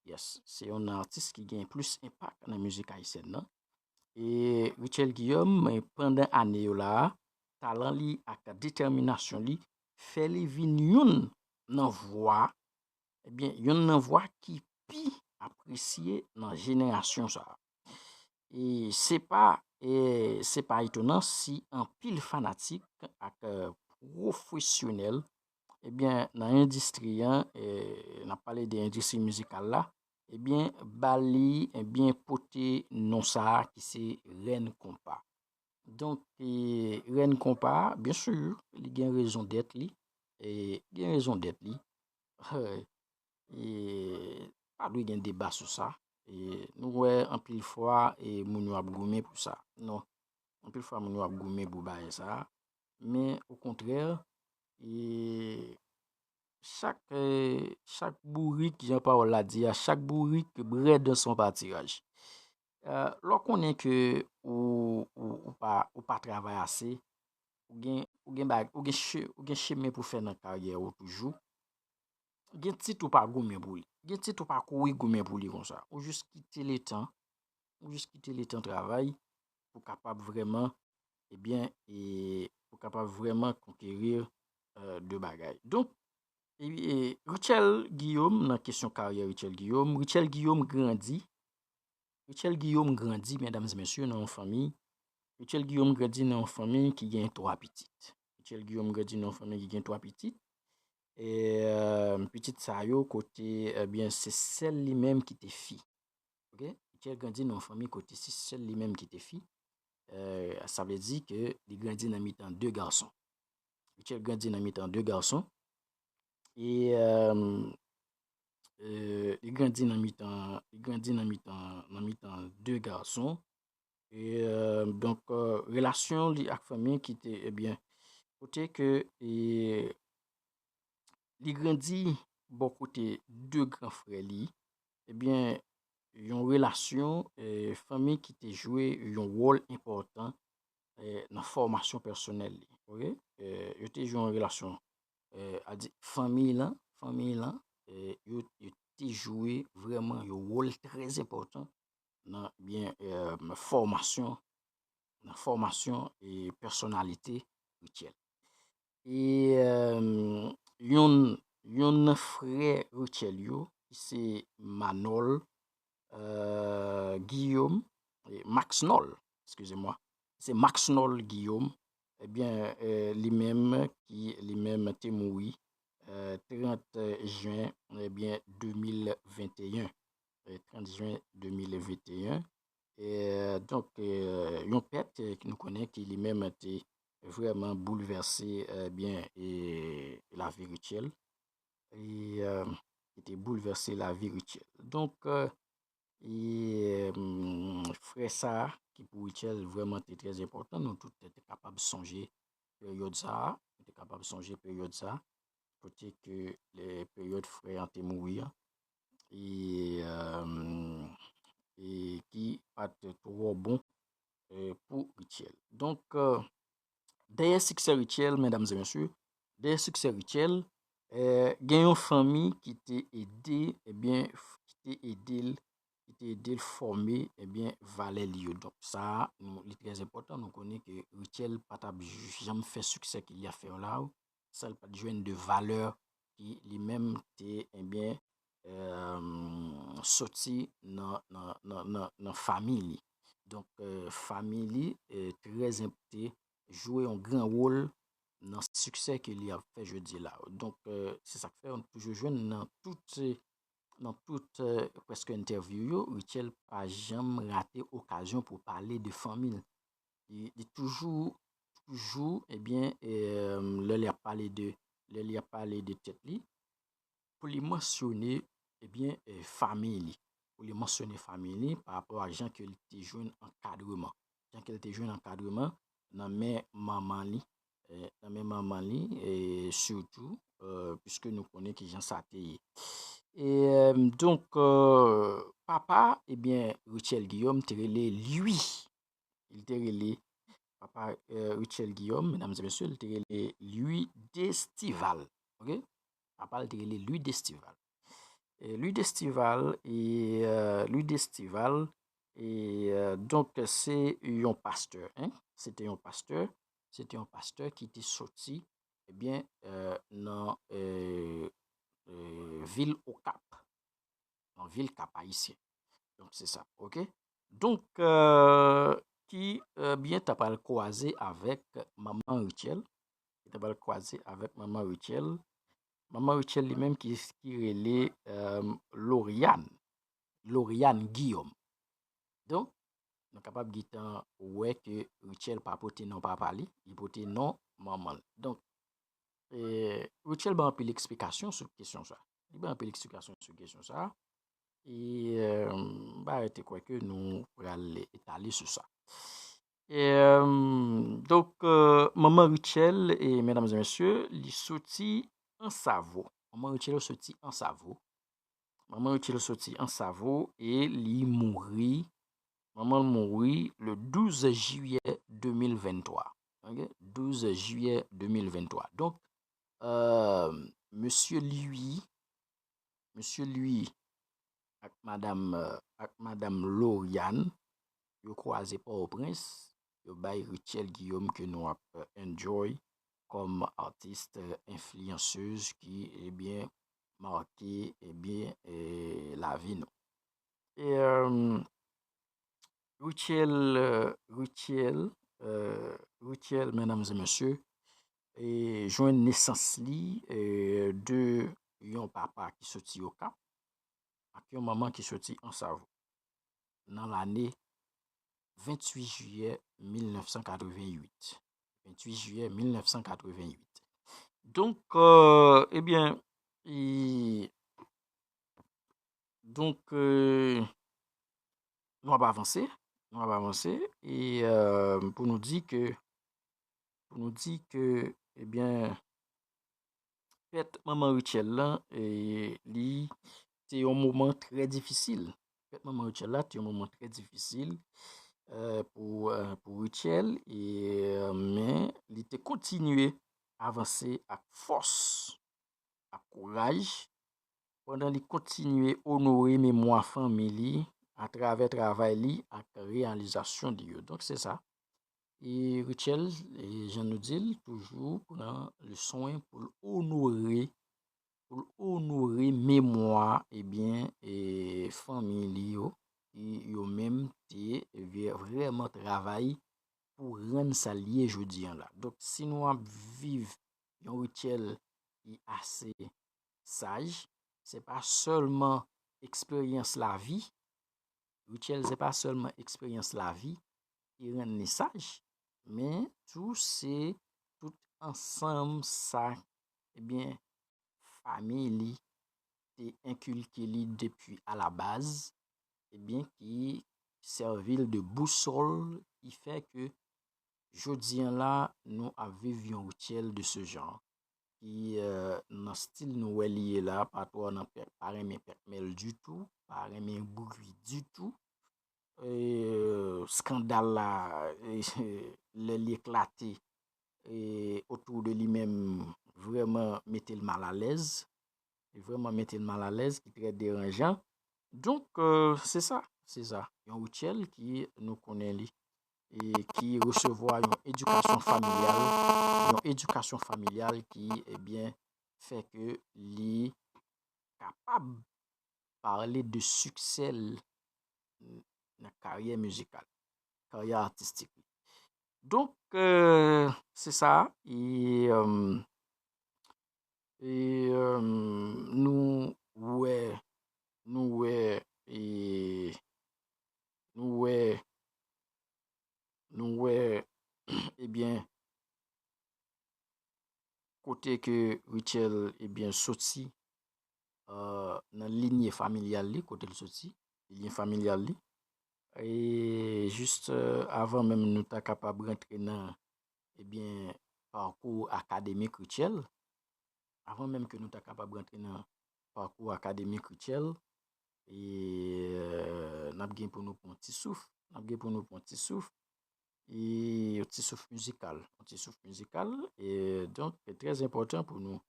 Yes, se youn nan atis ki gen plis enpak nan mizik ayisyèn nan. E Rutshelle Guillaume, eh, pandan ane yo la a, talan li ak detèminasyon li fè li vin youn nan vwa, ebyen, youn nan vwa ki pi apresye nan jenerasyon sa a. E se pa, e se pa etonan si anpil fanatik ak, eh, pwofesyonèl, ebyen, nan endistri an, eh, n ap pale de endistri mizikal la, ebyen, ba li, ebyen, pote non sa a ki se Rèn Konpa. Donk, e, Rèn Konpa, byen si, li gen rezon dèt li, e, gen rezon dèt li. E, pa dwe gen deba sou sa. E, nou wè anpil fwa, e, moun yo ap goumen pou sa. Non. Anpil fwa, moun yo ap goumen pou bagay sa. Men, okontrè, e, chak, e, chak bourik, jan pawòl la di a, chak bourik brèd son patiraj. E, lè w konnen ke ou, ou, ou pa, ou pa travay ase, ou gen, ou gen bag-, ou gen che-, ou gen chemen pou fè nan karyè ou toujou. Gen tit ou pa goumen pou li. Gen tit ou pa kouri goumen pou li konsa. Ou jis kite letan, ou jis kite letan travay pou kapab vrèman, ebyen, e pou kapab vrèman konkeri, e, de bagay. Donk, e, e, Rutshelle Guillaume, nan kesyon karyè Rutshelle Guillaume, Rutshelle Guillaume grandi, Rutshelle Guillaume grandi, medam e mesye, nan yon fanmi. Rutshelle Guillaume grandi nan yon fanmi ki gen twa pitit. Rutshelle Guillaume grandi nan yon fanmi ki gen twa pitit. e, pitit sa yo kote, ebyen, se sèl li menm ki te fi. Ok? Richel grandi nan yon fanmi kote se sèl li menm ki te fi. E, sa vle di ke li grandi nan mitan de gason. Richel grandi nan mitan de gason. E, e, e, li grandi nan mitan, li grandi nan mitan, nan mitan de gason. E, e, donk, e, relasyon li ak fanmi ki te, ebyen, kote ke, e, li grandi bò kote de gran frè li, ebyen, yon relasyon, e, fanmi ki te jwe yon wòl enpòtan, e, nan fòmasyon pèsonèl li. Ok? E, yo te jwe yon relasyon, e, a di, fanmi lan, fanmi lan, e, yo, yo te jwe vrèman yon wòl trè enpòtan nan, byen, e, fòmasyon, nan fòmasyon e pèsonalite Richel. E, e, yon, yon nan frè Richel yo, ki se Manol, e, Guillaume, e, Maxnol, eskize mwa, se Maxnol Guillaume, ebyen, e, li menm ki, li menm te mouri, e, trant jen, ebyen, de mil venteyen, e, trant jen de mil venteyen. E, donk, e, yon pèt, e, ki nou konnen ki li menm te vrèman boulvèse, ebyen, e, lavi Richel. E, e, ki te boulvèse lavi Richel. Donk, e, e, mm, frè sa a, ki pou Richel vrèman te trè enpòtan, nou tout te kapab sonje peryòd sa a, nou te kapab sonje peryòd sa a, kote ke le peryòd frè an te mouri an, e, e, e ki pa t twò bon, e, pou Richel. Donk, e, dèyè siksè Richel, medam e mesye, dèyè siksè Richel, e, gen yon fanmi ki te ede, ebyen, ki te ede l, ki te ede l fòme, ebyen, valè li yo. Donk, sa a, nou, li trè enpòtan, nou konnen ke Richel pa t ap janm fè siksè ke li ap fè yo la, san l pa t jwenn de valè ki li menm te, ebyen, e, soti nan, nan, nan, nan, nan fanmi li. Donk, e, fanmi li, e, trè enp-, te jwe yon gran wòl nan siksè ke li ap fè jodi la. Donk, e, se sa k fè nou toujou jwenn nan tout, e, nan tout, e, prèske entèvyou yo, Richel pa janm rate okazyon pou pale de fanmi l. Li, li toujou, toujou, ebyen, e, lè li ap pale de, lè li ap pale de tèt li, pou li mansyone, ebyen, e, fanmi li. Pou li mansyone fanmi li pa rapò a jan ke li te jwenn ankadreman. Jan ke li te jwenn ankadreman nan men manman li, e, nan men manman li, e, sitou, e, piske nou konnen ki jan sa te ye. E, e, donk, e, papa, ebyen, Richel Guillaume te rele Louis. Li te rele, papa, e, Richel Guillaume, medam e mesye, li te rele Louis Destival. Ok? Papa l te rele Louis Destival. E, Louis Destival, e, e, Louis Destival, e, e, donk, se yon pastè, en? Se te yon pastè, se te yon pastè ki te soti, ebyen, e, nan, e, e, vil Okap, nan vil Kap Ayisyen. Donk, se sa, ok? Donk, e, ki, e, byen ta pral kwaze avèk manman Richel, ki ta pral kwaze avèk manman Richel. Manman Richel li menm ki, ki rele, e, Lauriane, Lauriane Guillaume. Donk, nou kapab gentan wè ke Richel pa pote non papa li, li pote non manman l. Donk, e, Richel ba anpil eksplikasyon sou kesyon sa. Li ba anpil eksplikasyon sou kesyon sa. E, e, m pa rete kwè ke nou pral etale sou sa. E, donk, e, manman Richel, e medam e mesye, li soti Ansavo. Manman Richel soti Ansavo. Manman Richel soti Ansavo e li mouri. Manman l mouri le douz jiyè de mil venntwa. Ok? Douz jiyè de mil venntwa. Donk, e, mesye Louis, mesye Louis ak madam, e, ak madam Lauriane, yo kwaze Pòtoprens, yo bay Richel Guillaume ke nou ap, e, enjoy kòm atis, e, enfliyansez ki, ebyen, make, ebyen, e, lavi nou. E, e, Richel, e, Richel, e, Richel, medam e mesye, e, jwenn nesans li, e, de yon papa ki soti Okap ak yon manman ki soti Ansavo nan lane venntuit jiyè mil nèf san katreventuit. Venntuit jiyè mil nèf san katreventuit. Donk, e, ebyen, e, donk, e, nou ap avanse, nou ap avanse, e, e, pou nou di ke, pou nou di ke, ebyen, pèt manman Rutshelle lan, e, li te yon moman trè difisil. Pèt manman Rutshelle la te yon moman trè difisil, e, pou, e, pou Rutshelle, e, e, men li te kontinye avanse ak fòs, ak kouraj, pandan li kontinye onore memwa fanmi li atravè travay li ak reyalizasyon li yo. Donk, se sa. E Rutshelle, e jan nou di l, toujou pran le swen pou l onore, pou l onore memwa, ebyen, e fanmi li yo, ki yo menm te vre-, vrèman travay pou rann sa l ye jodi an la. Donk, si nou ap viv yon Rutshelle ki ase saj, se pa sèlman eksperyans lavi, Rutshelle, se pa sèlman eksperyans lavi ki rann li saj, men tou se tout ansanm sa, ebyen, fanmi li te enkilke li depi alabaz, ebyen, ki sèvi l de bousòl, ki fè ke jodi an la, nou ap viv yon Rutshelle de ce genre, ki, e, nan stil nou wè li ye la, pa twò nan pè-, pa renmen pèkmèl ditou, pa renmen bri ditou. E, eskandal la, e, lè li eklate, e, otou de li menm, vrèman mete l malalèz. Li vrèman mete l malalèz, ki trè deranjan. Donk, e, se sa, se sa. Yon Rutshelle ki nou konnen li, e ki resevwa yon edikasyon familyal, yon edikasyon familyal ki, ebyen, fè ke li kapab pale de siksè l nan karyè mizikal, karyè atistik li. Donk, e, se sa, e, e, e, e, nou wè, nou wè, e, nou wè, nou wè, ebyen, kote ke Rutshelle, ebyen, soti, e, nan linye familyal li, kote l soti, linye familyal li. E jis, e, avan menm nou ta kapab rantre nan, ebyen, pakou akademik Rutshelle, avan menm ke nou ta kapab rantre nan pakou akademik Rutshelle, e, e, n ap gen pou nou pran ti souf, n ap gen pou nou pran ti souf, e, yon ti souf mizikal, yon ti souf mizikal, e, donk, se trè enpòtan pou nou,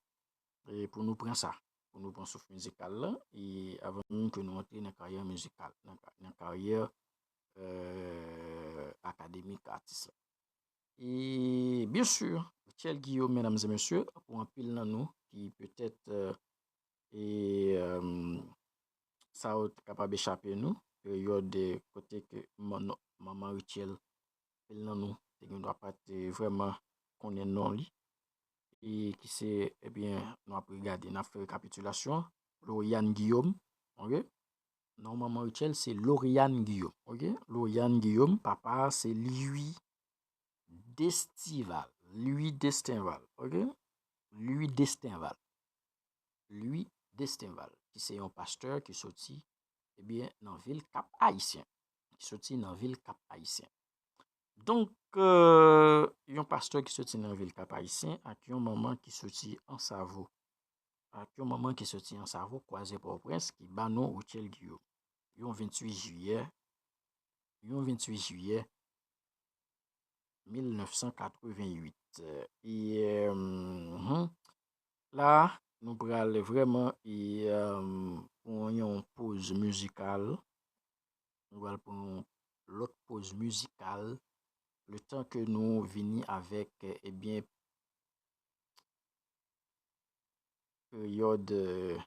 e, pou nou pran sa, pou nou pran souf mizikal la, e, avan menm ke nou antre nan karyè mizikal, nan ka-, nan karyè, e, akademik atis la. E, byen si, Rutshelle Guillaume, medam e mesye, pou anpil nan nou ki petèt, e, e, e, sa yo te kapab echape nou, peryòd, e, kote ke man-, manman Rutshelle, anpil nan nou te gen dwa pa te vrèman konnen non li, e ki se, ebyen, nou ap regade, n ap fè rekapitilasyon, Lauriane Guillaume, oke? Non manman Rutshelle, se Lauriane Guillaume, oke? Lauriane Guillaume, papa a, se Louis Destival, Louis Destinval, oke? Louis Destinval. Louis Destinval, ki se yon pastè ki soti, ebyen, nan vil Kap Ayisyen, ki soti nan vil Kap Ayisyen. Donk, e, yon pastè ki soti nan vil Kap Ayisyen ak yon manman ki soti Ansavo, ak yon manman ki soti Ansavo, kwaze Pòtoprens, ki ba nou Rutshelle Guillaume. Yon venntuit jiyè, yon venntuit jiyè mil nèf san katreventuit. E, e, mhm, la, nou pral vrèman, e, e, pran yon poz mizikal. Nou pral pran yon lòt poz mizikal, letan ke nou vini avèk, ebyen, peryòd, e,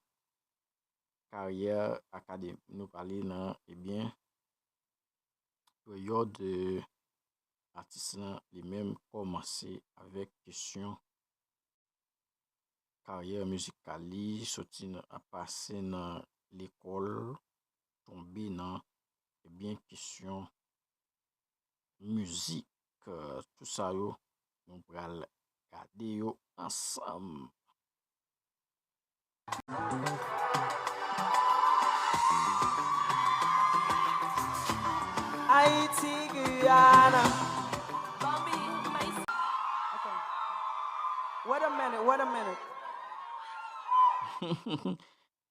karyè akademik. Nou prale nan, ebyen, peryòd, e, atis lan li menm kòmanse avèk kesyon, karyè mizikal li, soti nan, pase nan lekòl, tonbe nan, ebyen, kesyon mizik, euh, tout sa yo, nou pral gade yo ansanm. Haïti, Guyana. Okay. Wait a minute, wait a minute.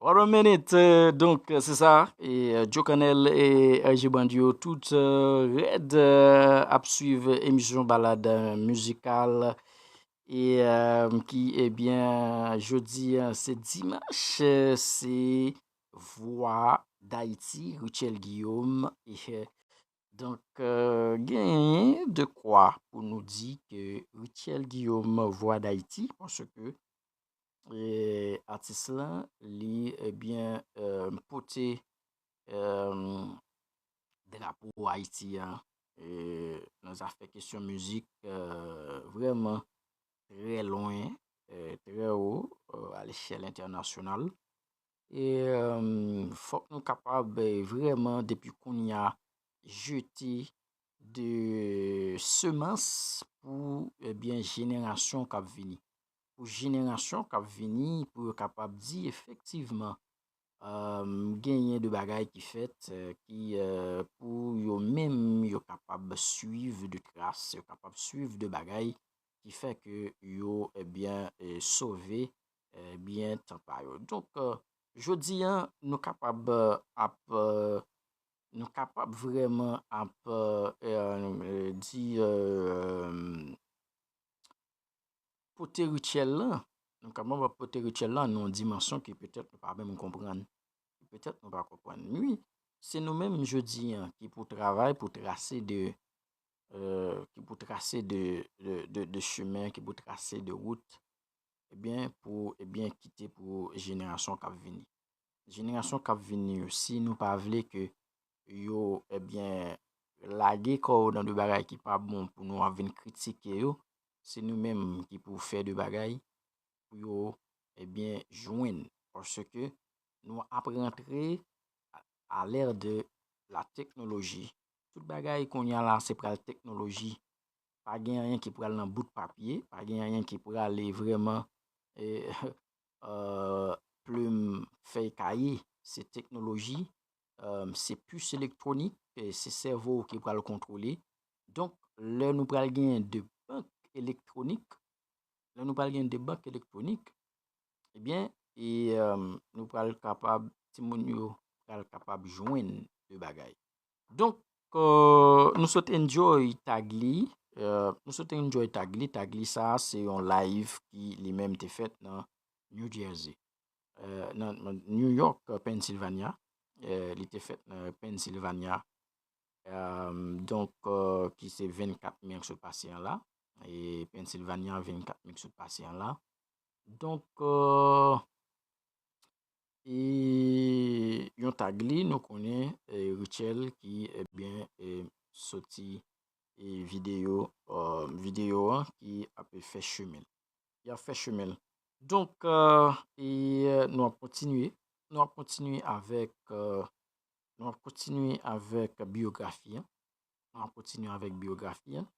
What a minute, euh, donk, se sa, e, euh, Joe Cannell e R J Bandio, tout, euh, rèd, euh, ap swiv emisyon balad, euh, mizikal, e, euh, ki, ebyen, jodi a, se dimanch, euh, se Vwa Dayiti, Rutshelle Guillaume, e, euh, donk, euh, genyen de kwa pou nou di ke Rutshelle Guillaume, Vwa Dayiti, paske e, atis lan, li, ebyen, euh, pote, euh, drapo Ayiti a, e, nan zafè kesyon mizik, euh, vrèman trè lwen, euh, trè wo, euh, a lechèl entènasyonal. E, euh, fòk nou kapab, eh, vrèman, depi kounye a, jete de semans pou, ebyen, jenerasyon k ap vini. Pou jenerasyon k ap vini, pou yo kapab di efektivman, euh, genyen de bagay ki fèt, euh, ki, euh, pou yo menm, yo kapab swiv de tras, yo kapab swiv de bagay ki fè ke yo, ebyen, eh, sove, ebyen, tan pa yo. Donk, euh, jodi a, nou kapab, euh, ap, euh, nou kapab vrèman ap, euh, euh, di, euh, pote Rutshelle lan, nou kapab ap pote Rutshelle lan nan yon dimansyon ke petèt nou pa menm konprann. Petèt nou pa konprann. Wi, se nou menm jodi a ki pou travay, pou trase de, euh, ki pou trase de, de, de, de chemen, ki pou trase de wout, ebyen, pou, ebyen, kite pou jenerasyon k ap vini. Jenerasyon k ap vini yo, si nou pa vle ke yo, ebyen, lage kò yo nan de bagay ki pa bon pou nou ap vin kritike yo, se nou menm ki pou fè de bagay pou yo, ebyen, jwenn. Paske nou ap rantre à, à l'ère de la technologie. Tout bagay kounye a la, se pral teknoloji. Pa gen anyen ki pral nan bout papye, pa gen anyen ki prale vrèman, eh, euh, plim, fèy kaye, se teknoloji, euh, se pis elektwonik, eh, se sèvo w ki pral kontwole. Donk, lè nou pral genyen de bank elektwonik, lè nou pral genyen de bank elektwonik, ebyen, e, euh, nou pral kapab, timoun yo pral kapab jwenn de bagay. Donk, euh, nou sot enjoy tag li, euh, nou sot enjoy tag li, tag li sa a se yon live ki li menm te fèt nan New Jersey, euh, nan, nan New York, euh, Pennsylvania, euh, li te fèt nan Pennsylvania, euh, donk, euh, ki se vennkat me k sot pase an la, e Pennsylvania vennkat me k sot pase an la. Donk, euh, e yon tag li, nou konnen, eh, Rutshelle ki, ebyen, eh, soti, eh, videyo, euh, videyo an ki ap fè chemen l. Li ap fè chemen l. Donk, euh, e, euh, nou ap kontinye. Nou ap kontinye avèk, euh, nou ap kontinye avèk biyografi an. N ap kontinye avèk biyografi an.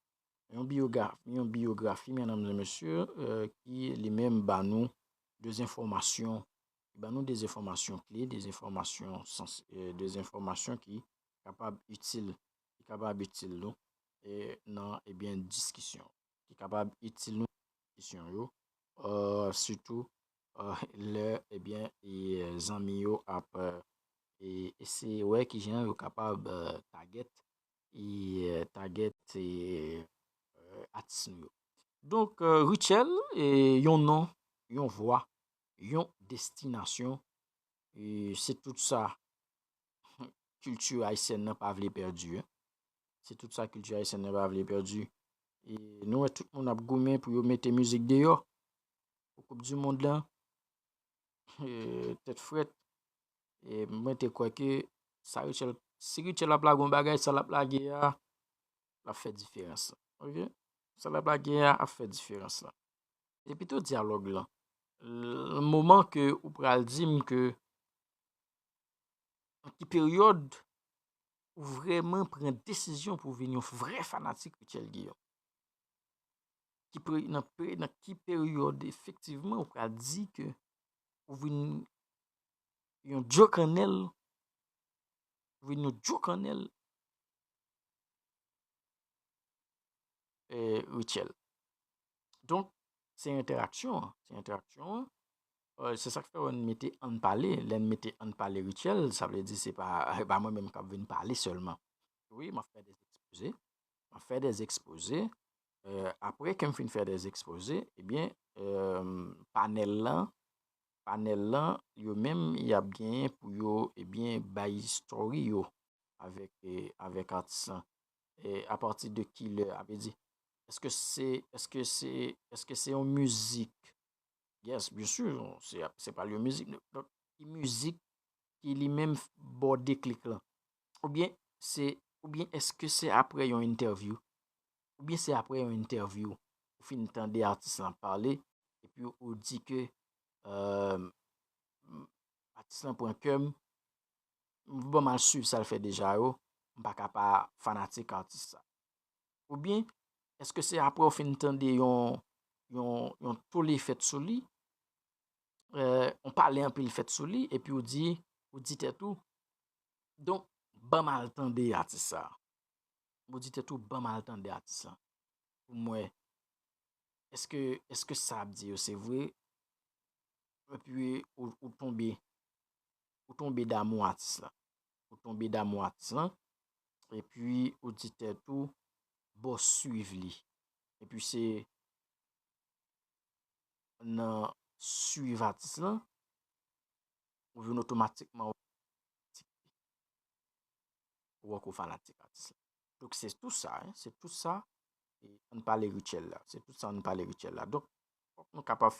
Yon biyografi, yon biyografi, medam e mesye, euh, ki li menm ba nou de enfòmasyon, li ba nou de enfòmasyon kle, de enfòmasyon sans, euh, de enfòmasyon ki kapab itil, ki kapab itil nou, e nan, ebyen, diskisyon, ki kapab itil nou nan diskisyon yo, euh, sitou, euh, lè, ebyen, e, euh, zanmi yo ap, euh, e, eseye wè kijan yo kapab, euh, target, e, euh, target, e, euh, atis nou yo. Donk, euh, Rutshelle, e, yon non, yon vwa, yon destinasyon, e, se tout sa kilti ayisyèn nan pa vle pèdi, en. Se tout sa kilti ayisyèn nan pa vle pèdi. E nou wè tout moun ap goumen pou yo mete mizik deyò pou Koup di Mond lan. E, tèt frèt. E mwen te kwè ke sa Rutshelle, si Rutshelle ap lage yon bagay, sa l ap lage a, l ap fè diferans lan. Oke? Sa l ap lage a ap fè diferans lan. Se pito dyalòg lan. L-, moman ke ou pral di m ke nan ki peryòd ou vrèman pran desizyon pou w vin yon vrè fanatik Rutshelle Guillaume? Ki pe-, nan pe-, nan ki peryòd efektivman ou pral di ke ou vin yon Djo Kannèl, ou vin yon Djo Kannèl, eh, Rutshelle. Donk, se entèraksyon an, se entèraksyon an. Eh, se sa k fè wè n mete ann pale. Lè n mete ann pale Rutshelle, sa vle di se pa, se pa mwen menm k ap vin pale sèlman. Wi, m ap fè de ekspoze. M ap fè de ekspoze. Eh, apre ke m fin fè de ekspoze, ebyen, eh, panèl lan, panèl lan, yo menm, y ap genyen pou yo, ebyen, bay story yo avèk, eh, avèk atis lan. E apati de ki lè, a vle di, èske se, èske se, èske se yon mizik? Yes, byen si, se, se pa yon mizik. Donk, ki mizik ki li menm ba w deklik lan? Oubyen se, oubyen èske se apre yon entèvyou? Oubyen se apre yon entèvyou, ou fin tande atis lan pale, epi ou di ke, eh, atis lan pran kè m, bon, m al swiv sa l fè deja yo, m pa ka pa fanatik atis sa. Oubyen, èske se apre w fin tande yon, yon, yon tole fèt sou li, eh, yon pale anpil fèt sou li, epi w di, ou di tèt ou, donk, ban m al tande atis sa. Ou di tèt ou, ban m al tande atis sa. Pou m wè, èske, èske sa ap di yo se vre? Epi ou, ou tonbe, ou tonbe damou atis lan. Ou tonbe damou atis lan. Epi ou di tèt ou, bon, swiv li. Epi se nan swiv atis lan, ou vin otomatikman ou wè ke w fanatik atis la. Donk, se tou sa, hein, se tou sa, e, ann pale Rutshelle la. Se tou sa, ann pale Rutshelle la. Donk, fòk nou kapab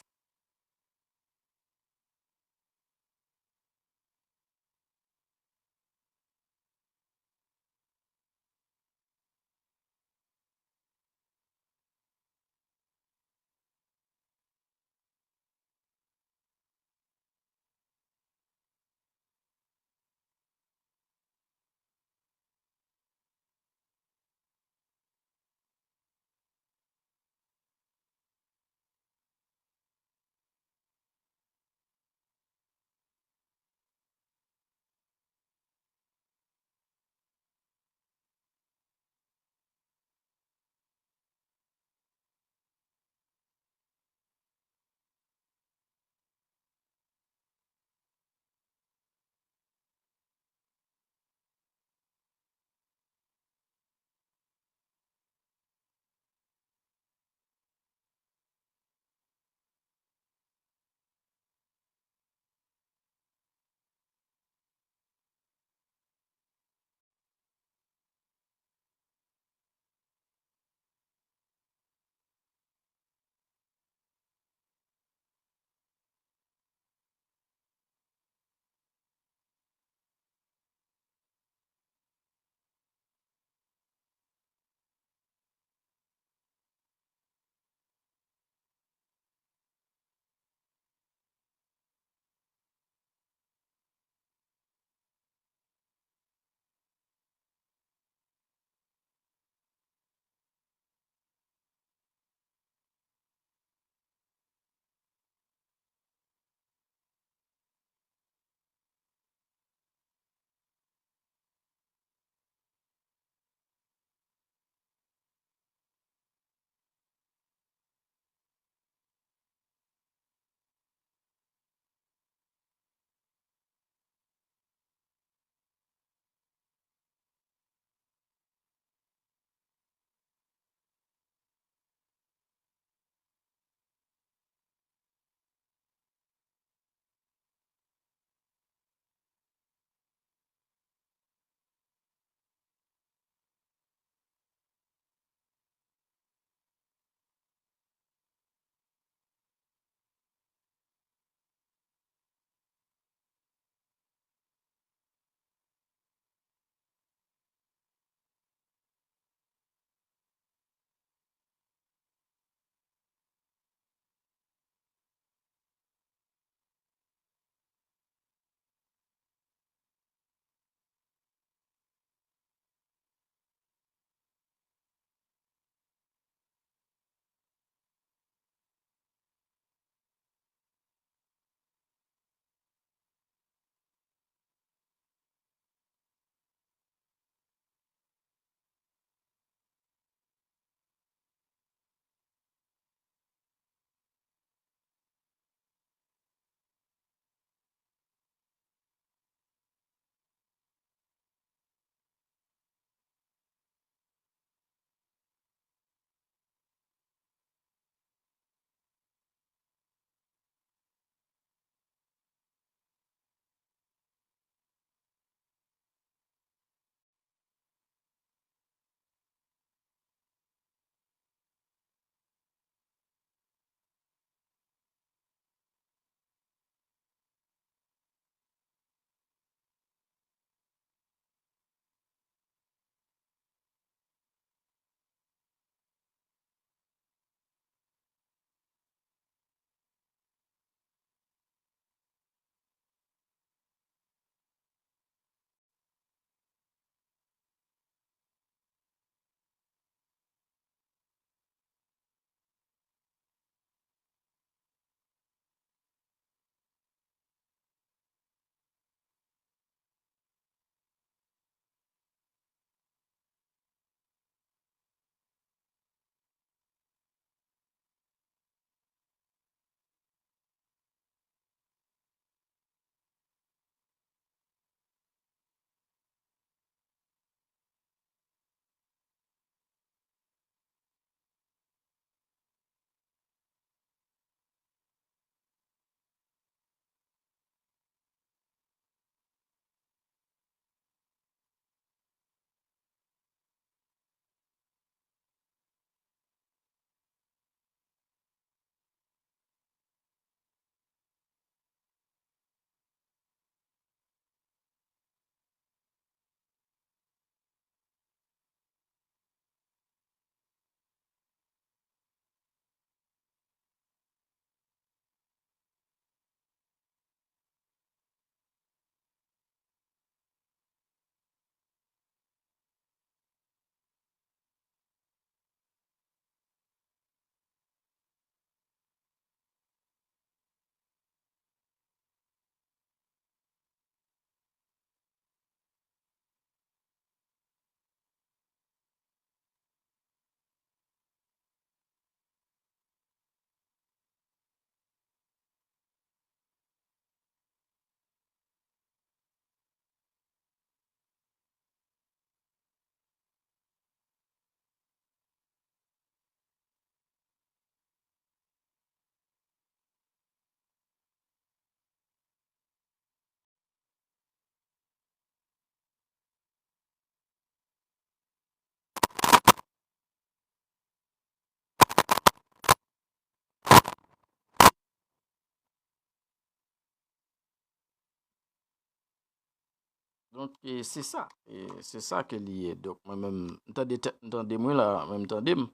Donk, e, se sa. E, se sa ke li ye. Donk, mwen menm, m tande tèt, m tande mwen la, men m tande m.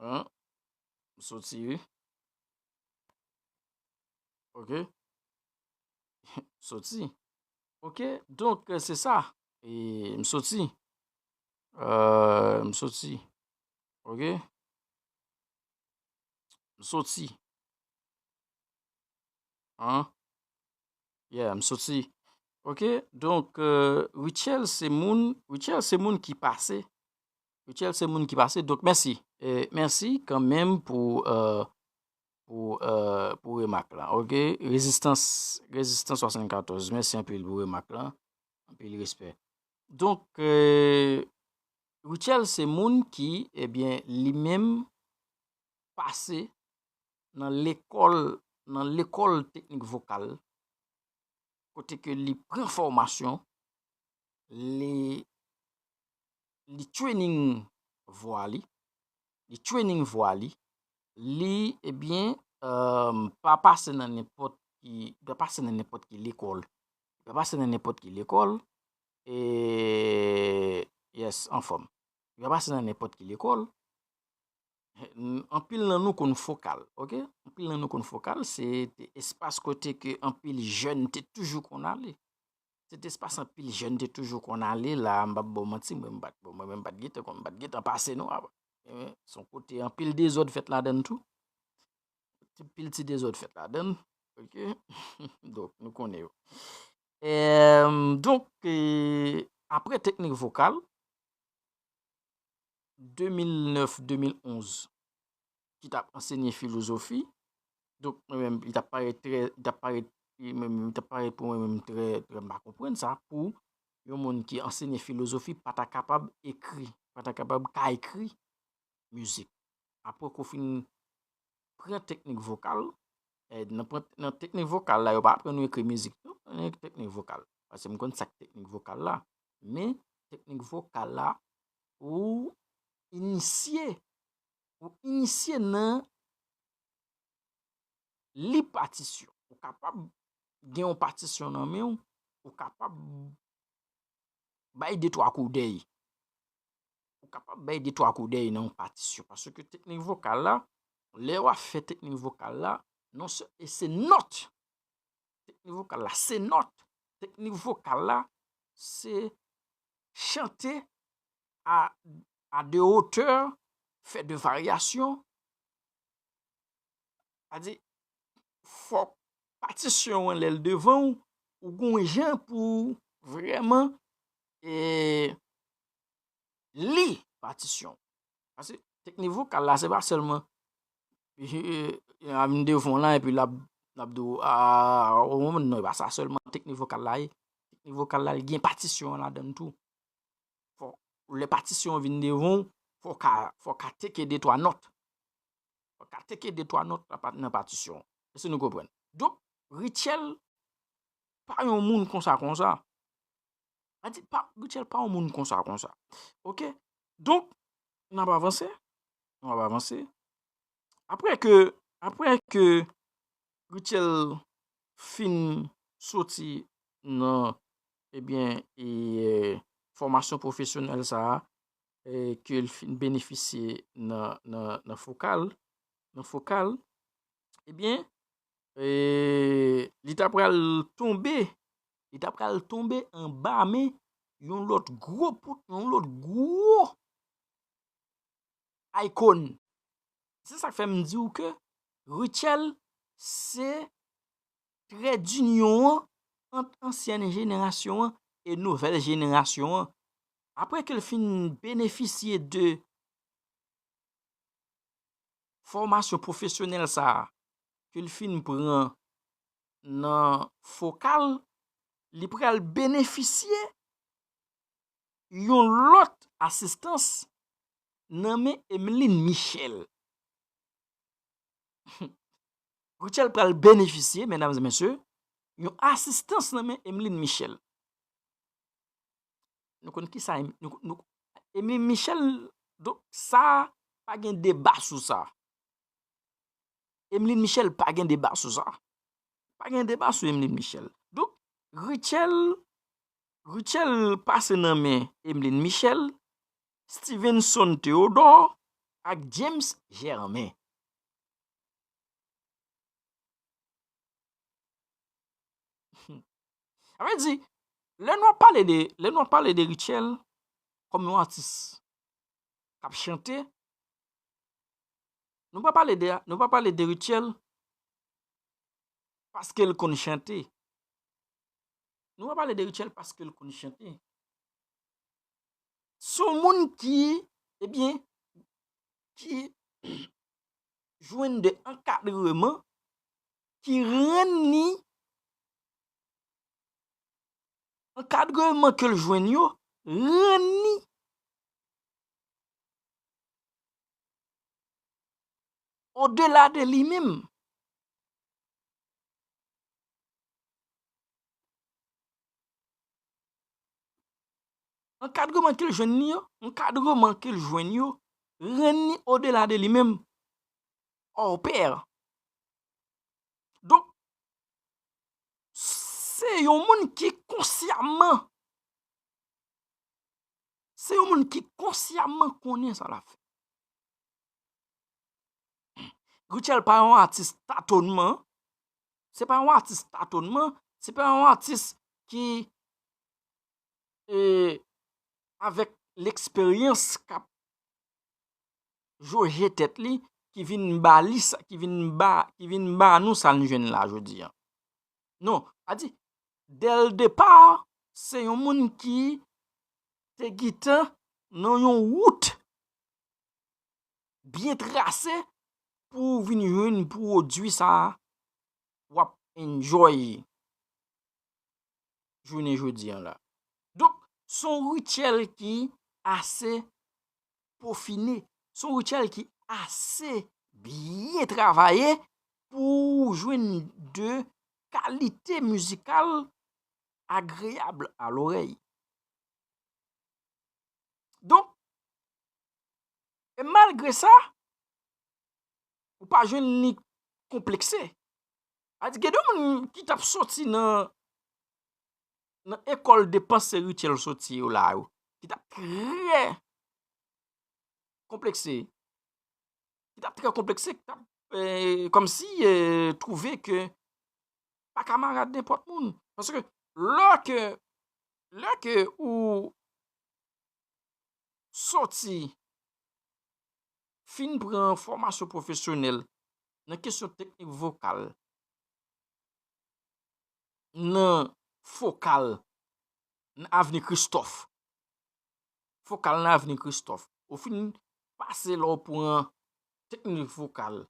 Hein? M soti, wi. Ok? Soti. Ok? Donk, e, se sa. E, m soti. Euh, m soti. Ok? M soti. Hein? Yeah, m soti. Ok? Donk, euh, Rutshelle se moun, Rutshelle se moun ki pase. Rutshelle se moun ki pase. Donk, mèsi. E, mèsi kanmenm pou, euh, pou, euh, pou remak la. Ok? Rezistans, Rezistans swasannkatòz. Mèsi anpil pou remak la. Anpil respè. Donk, euh, Rutshelle se moun ki, ebyen, li menm pase nan lekòl, nan lekòl teknik vokal, kote ke li pran fòmasyon, li, li training vwa li, li training vwa li, li, ebyen, euh, pa pase nan nenpòt ki, pa pase nan nenpòt ki lekòl. Li pa pase nan nenpòt ki lekòl. E, yes, anfòm. Li pa pase nan nenpòt ki lekòl. Anpil nan nou konn Fokal, ok? Anpil nan nou konn Fokal, se te espas kote ke anpil jèn te toujou konn ale. Se te espas anpil jèn te toujou konn ale, la, m p ap ba w manti, mwen, m pa t, bon, mwen menm, m pa t gentan konn, m pa t gentan pase, non, a, e, se yon kote anpil dezòd fèt ladan l tou. Anpil ti dezòd fèt ladan l, ok? Donk, nou konnen yo. Em, donk, e, apre teknik vokal, de mil nèf, de mil onz, ki t ap ansenye filozofi. Donk, mwen menm, li t ap parèt trè, li t ap parèt, li menm, li t ap parèt pou mwen menm trè, trè, m pa konprann sa, pou yon moun ki ansenye filozofi pa ta kapab ekri, pa ta kapab ka ekri mizik. Apre ke w fin pran teknik vokal, e, nan pran, nan teknik vokal la, yo pa aprann nou ekri mizik, non, nan teknik vokal. Paske m konn sa k teknik vokal la. Men, teknik vokal la, ou inisye, ou inisye nan li patisyon. Ou kapab gen yon patisyon nan men w, ou kapab bay de twa koudèy. Ou kapab bay de twa koudèy nan yon patisyon. Paske teknik vokal la, lè w ap fè teknik vokal la, non sè-, e se nòt. Teknik vokal la, se nòt. Teknik vokal la, se chante à, à de hauteur, fè de varyasyon. Sa di, fòk patisyon an, lè l devan w, ou gon jan pou vrèman, e, li patisyon. Paske teknik vokal la, se pa sèlman, e, e, a vin devan w la, epi l ap, l ap di w, a, ou konprann, non, e pa sa sèlman teknik vokal la ye. Teknik vokal la, li gen patisyon an ladan l tou. Fò, lè patisyon an vin devan w, fò w ka, fò w ka teke de twa nòt. Fò w ka teke de twa nòt nan pa-, nan patisyon an. Èske nou konprann? Donk, Rutshelle pa yon moun konsa, konsa. A di, pa, Rutshelle pa yon moun konsa, konsa. Ok? Donk, n ap avanse. N ap avanse. Apre ke, apre ke Rutshelle fin soti nan, ebyen, e, e, fòmasyon pwofesyonèl sa a, e, ke l fin benefisye nan, nan, nan Fokal, nan Fokal, ebyen, e, li ta pral tonbe, li ta pral tonbe anba men yon lòt gwo pout, yon lòt gwo icon. Se sa k fè m di w ke Rutshelle se trè dinyon an ant ansyen jenerasyon an e nouvèl jenerasyon an. Apre ke l fin benefisye de fòmasyon pwofesyonèl sa a, ke l fin pran nan Fokal, li pral benefisye yon lòt asistans nan men Emeline Michel. Rutshelle pral benefisye, medam e mesye, yon asistans nan men Emeline Michel. Nou konn ki sa, Em-, nou, nou, Emeline Michel, donk, sa, pa gen deba sou sa. Emeline Michel, pa gen deba sou sa. Pa gen deba sou Emeline Michel. Donk, Rutshelle Rutshelle pase nan men Emeline Michel, Stevenson Theodore ak James Germain. Sa vle di, lè nou ap pale de, lè nou ap pale de Rutshelle kòm yon atis k ap chante, nou pa pale de, nou pa pale de Rutshelle paske l konn chante. Nou pa pale de Rutshelle paske l konn chante. Se yon moun ki, ebyen, ki jwenn de ankadreman ki rann li, ankadreman ke l jwenn yo rann li odela de li menm. Ankadreman ke l jwenn li yo, ankadreman ke l jwenn yo, rann li odela de li menm, hors pair. Donk, se yon moun ki konsyaman, se yon moun ki konsyaman konnen sa l ap fè. Rutshelle pa yon atis tatonman, se pa yon atis tatonman, se pa yon atis ki, e, avèk leksperyans k ap joje tèt li, ki vin ba li sa, ki vin ba, ki vin ba nou sa n jwenn la jodi a. Non, sa di, dès le départ, se yon moun ki te gentan nan yon wout byen trase pou w vin jwenn pwodui sa a w ap enjoy jounen jodi a la. Donk, se yon Rutshelle ki ase pofine, se yon Rutshelle ki ase byen travaye pou w jwenn de kalite mizikal agreyab a lorèy. Donk, e malgre sa, ou pa jwenn li konplekse. Sa di, gen de moun ki t ap soti nan, nan ekòl de panse Rutshelle soti yo la yo, ki t ap trè konplekse, ki t ap trè konplekse, ki t ap, e, kòmsi, e, twouve ke pa kamarad nenpòt moun. Paske lè ke, lè ke ou soti fin pran fòmasyon pwofesyonèl nan kesyon teknik vokal nan Fokal, nan Avni Kristòf. Fokal nan Avni Kristòf. Ou fin pase la w pran teknik vokal.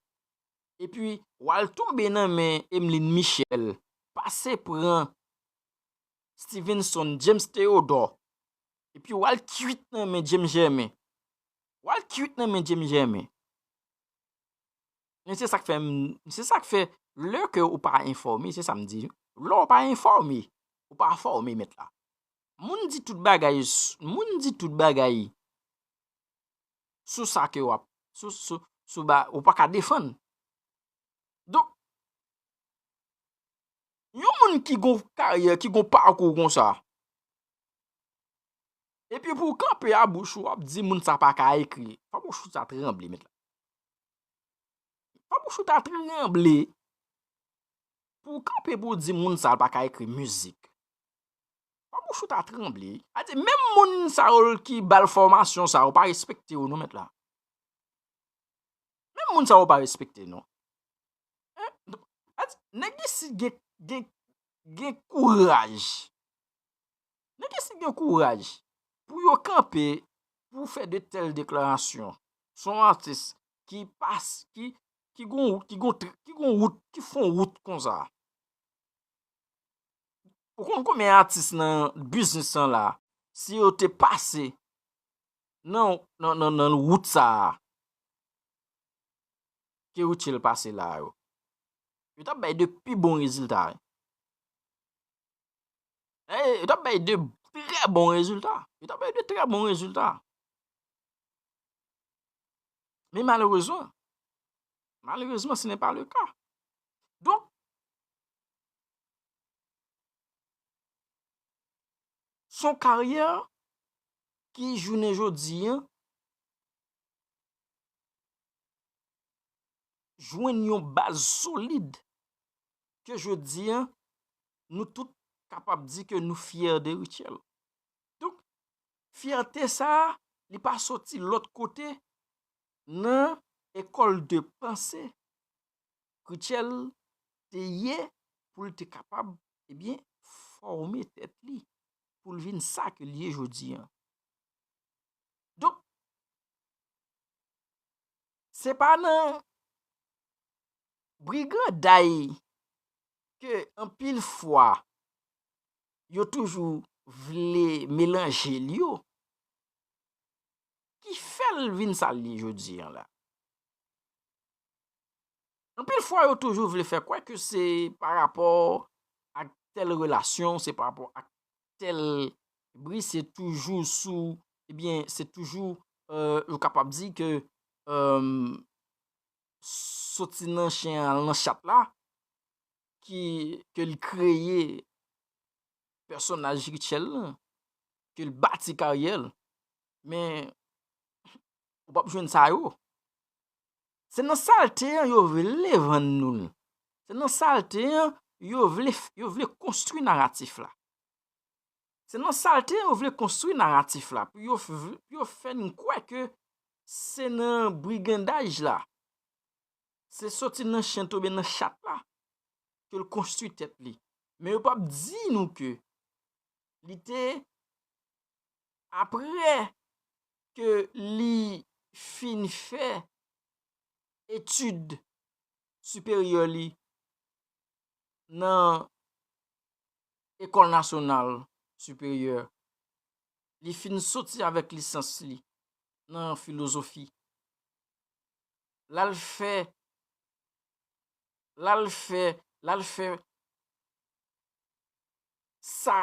Epi, w al tonbe nan men Emeline Michel, pase pran Stevenson, James Theodore. Epi, w al kuit nan men James Germain. W al kuit nan men James Germain. Men se sa k fè m, se sa k fè, lè ke ou pa enfòme, se sa m di, lè ou pa enfòme, ou pa fòme mèt la. Moun di tout bagay, moun di tout bagay sou sa ke w ap, sou, sou, sou ba, ou pa ka defann. Donk, yon moun ki gon karyè, ki gon pakou konsa, epi pou w kanpe a bouch ou, w ap di moun sa pa ka ekri, fò bouch ou ta tranble, mèt la. Fò bouch ou ta tranble pou w kanpe pou w di moun sa pa ka ekri mizik. Fò bouch ou ta tranble. A di, menm moun sa yo ki ba l fòmasyon sa yo pa respekte yo non, mèt la. Menm moun sa yo pa respekte non. Hein? A di, nèg isit gen, gen, gen kouraj. Nèg isit gen kouraj pou yo kanpe, pou fè de tèl deklarasyon. Se yon atis ki pas, ki, ki gon, ki gon, ki gon wout, ki fon wout konsa. Ou konn konbyen atis nan biznis lan la, si yo te pase nan, nan, nan, nan wout sa a, ke Rutshelle pase la yo, yo t ap bay de pi bon rezilta. Eh, yo t ap bay de trè bon rezilta. Yo t ap bay de trè bon rezilta. Men malerezman, malerezman, ce n'est pas le cas. Donk, ton karyè ki jounen jodi an jwenn yon baz solid ke jodi an nou tout kapab di ke nou fyè de Rutshelle. Donk, fyète sa a, li pa soti lòt kote nan ekòl de panse Rutshelle te ye pou l te kapab, ebyen, fòme tèt li pou l vin sa ke l ye jodi an. Donk, se pa nan briganday ke anpil fwa yo toujou vle melanje l yo ki fè l vin sa l ye jodi an la. Anpil fwa, yo toujou vle fè kwè ke se pa rapò ak tèl relasyon, se pa rapò ak tèl bri, se toujou sou, ebyen, se toujou, euh, yo kapab di ke, euh, soti nan chen al nan chat la, ki, ke l kreye pèsonaj Rutshelle lan, ke l bati karyè l. Men, ou p ap jwenn sa yo. Se nan salte an yo vle vann nou l. Se nan salte an yo vle, yo vle konstwi naratif la. Se nan salte an yo vle konstwi naratif la. Pou yo, pou yo fè n kwè ke se nan brigandaj la, se soti nan chen tonbe nan chat la ke l konstwi tèt li. Men yo p ap di nou ke li te, apre ke li fin fè etid siperyè li nan Ecole Nationale Supérieure, li fin soti avèk lisans li nan filozofi. L al fè, l al fè, l al fè sa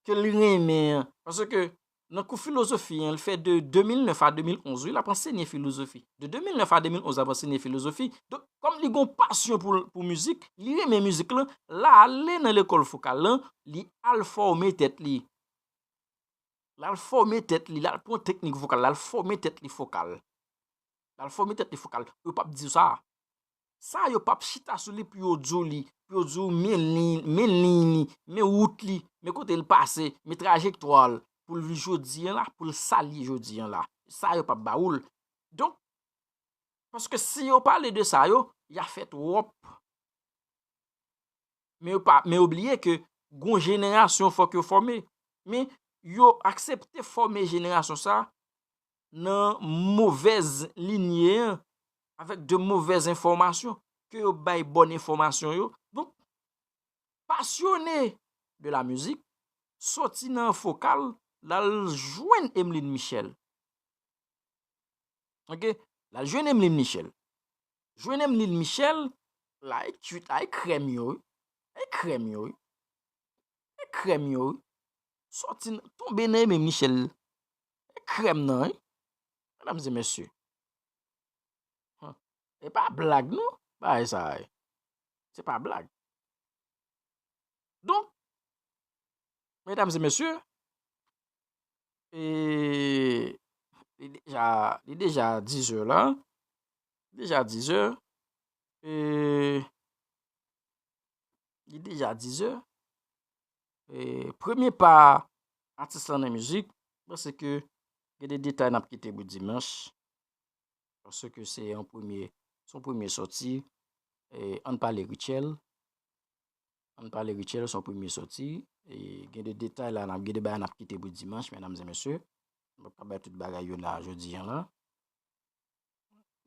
ke l renmen an. Paske nan kou filozofi an, l fè de de mil nèf a de mil onz, wi, l ap ansenye filozofi. De de mil nèf a de mil onz, l ap ansenye filozofi. Donk, kòm li gon pasyon pou, pou mizik, li renmen mizik lan, l ale nan lekòl fokal lan, li al fòme tèt li. L al fòme tèt li, l al pran teknik vokal, l al fòme tèt li fokal. L al fòme tèt li fokal. Yo p ap di w sa. Sa yo p ap chita sou li pou yo di w li, pou yo di w men liy, men liy li, men wout li, men kote l pase, men trajektwa l, pou l jodi an la, pou l sa l ye jodi an la. Sa yo p ap ba ou l. Donk, paske si yo pale de sa yo, y a fè twòp. Men yo pa, men yo bliye ke gon jenerasyon fòk yo fòme. Men yo aksepte fòme jenerasyon sa nan movèz linye an, avèk de movèz enfòmasyon, ke yo bay bòn enfòmasyon yo. Donk, pasyone de la mizik, soti nan fokal, l al jwenn Emeline Michel. Ok? L al jwenn Emeline Michel. Jwenn Emeline Michel, la e kwit, la e krèm yo, wi. E krèm yo, wi. E krèm yo, wi. Sòti n-, tonbe nan Emeline Michel. E krèm nan, wi. Medam e mesye. Hum. E pa blag, non, bagay sa a, wi. Se pa blag. Donk, medam e mesye, e, li deja, li deja diz è la. Deja diz è. E, li deja diz è. E, premye pa atis lan nan mizik, m panse ke gen de detay n ap kite pou dimanch. Paske se yon premye, se yon premye sòti. E, ann pale Rutshelle. Ann pale Rutshelle, se yon premye sòti. E, gen de detay la, n ap, gen de bagay n ap kite pou dimanch, medam e mesye. M p ap ka bay tout bagay yo la jodi an la.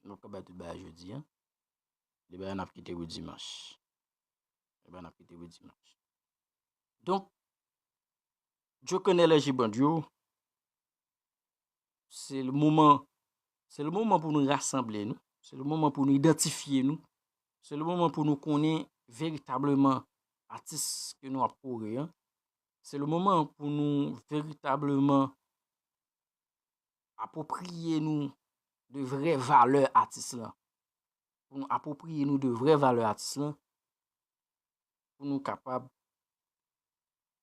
M p ap ka bay tout bagay jodi an. De bagay n ap kite pou dimanch. De bagay n ap kite pou dimanch. Donk, Djo Kanèl, Èji Band yo, se le moman, se le moman pou nou rasanble nou, se le moman pou nou idantifye nou, se le moman pou nou konnen veritableman atis ke nou ap kore an, se le moman pou nou veritableman apwopriye nou de vrè valè atis lan. Pou nou apwopriye nou de vrè valè atis lan, pou nou kapab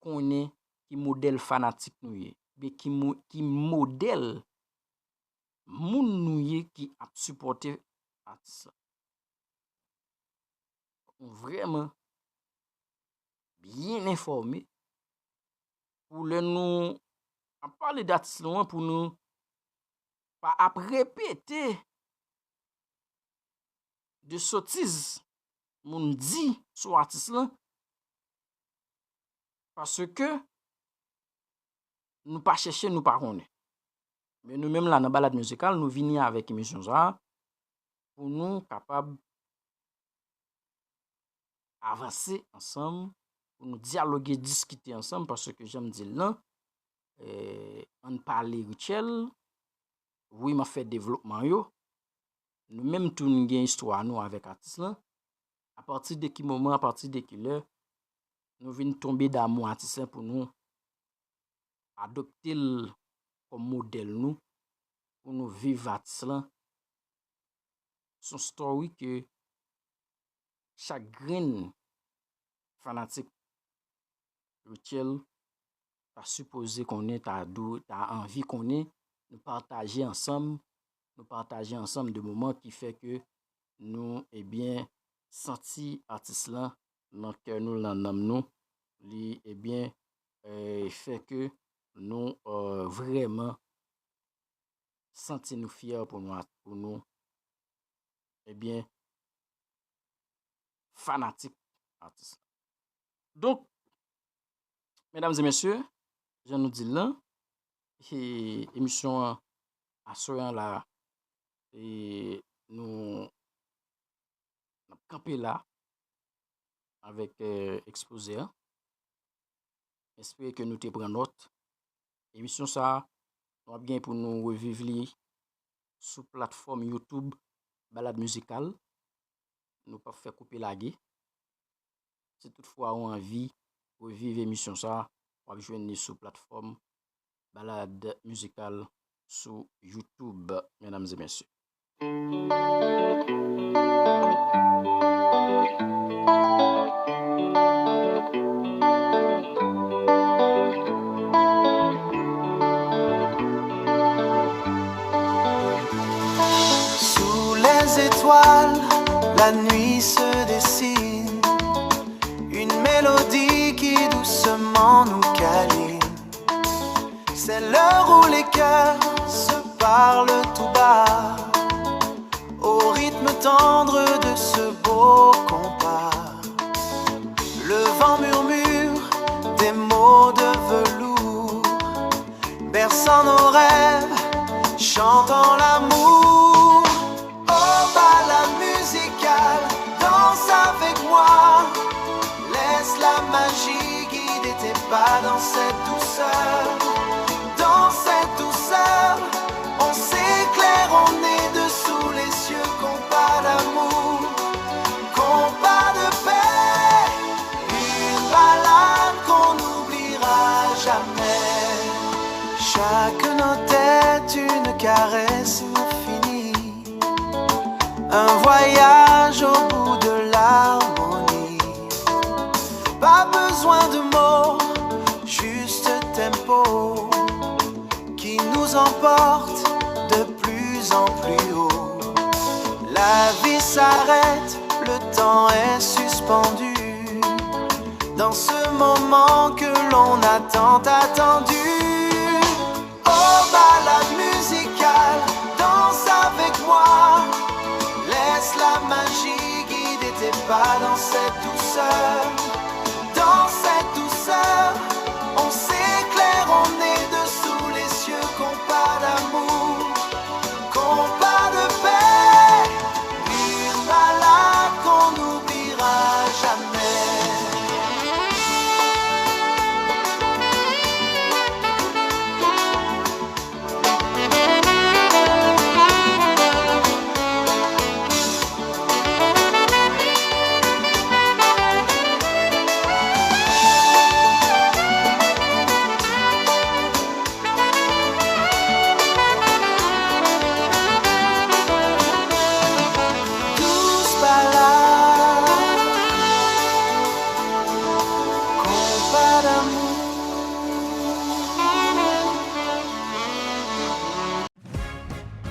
konnen ki modèl fanatik nou ye, oubyen ki mo-, ki modèl moun nou ye ki ap sipòte atis la. Fòk nou vrèman byen enfòme pou lè nou ap pale d atis nou an, pou nou pa ap repete de sotiz moun di sou atis lan, paske nou pa chèche, nou pa konnen. Men nou menm la nan Balad Mizikal, nou vini avèk emisyon sa a pou nou kapab avanse ansanm, pou nou dyaloge, diskite ansanm, paske jan m di l lan, eh, ann pale Rutshelle, wi, m ap fè devlopman yo. Nou menm tou, nou gen istwa nou avèk atis lan. Apati de ki moman, apati de ki lè, nou vin tonbe damou atis lan pou nou adopte l kòm modèl nou, pou nou viv atis lan. Se yon story ke chak grenn fanatik Rutshelle ta sipoze konnen, ta dou-, ta anvi konnen, nou pataje ansanm, nou pataje ansanm de moman ki fè ke nou, ebyen, santi atis lan nan kè nou, nan nanm nou. Li, ebyen, eh, fè ke nou, eh, vrèman santi nou fyè pou nou, pou nou, ebyen, fanatik atis la. Donk, medam e mesye, jan nou di l lan, e, emisyon an, aswè an la, e, nou, n ap kanpe la avèk, eh, ekspoze a. Espere ke nou te pran nòt. Emisyon sa a, nou ap gen pou nou reviv li sou platfòm YouTube Balad Mizikal. Nou p ap fè koupe lage. Si toutfwa ou anvi reviv emisyon sa a, w ap jwenn li sou platfòm Balad Mizikal sou YouTube, medam e mesye. Sous les étoiles, la nuit se dessine, une mélodie qui doucement nous câline. C'est l'heure où les cœurs se parlent tout bas, au rythme tendre de ce beau compas. Le vent murmure des mots de velours, berçant nos rêves, chantant l'amour. Oh, balade musicale, danse avec moi. Laisse la magie guider tes pas dans cette douceur. Dans cette douceur, on s'éclaire, on est deux sous les cieux. Compas d'amour, compas de paix, une balade qu'on n'oubliera jamais. Chaque note est une caresse infinie, un voyage au bout de l'harmonie. Pas besoin de mots, juste tempo qui nous emporte de plus en plus haut. La vie s'arrête, le temps est suspendu dans ce moment que l'on a tant attendu. Oh, balade musicale, danse avec moi. Laisse la magie guider tes pas dans cette douceur. Dans cette douceur, on s'éclaire, on est deux sous les cieux. Compas d'amour, compas de paix, une balade qu'on n'oubliera jamais.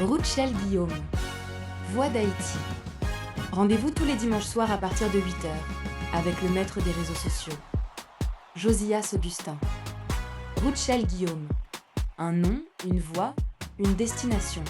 Rutshelle Guillaume, Voix d'Haïti. Rendez-vous tous les dimanches soirs à partir de huit heures avec le maître des réseaux sociaux, Josias Augustin. Rutshelle Guillaume. Un nom, une voix, une destination.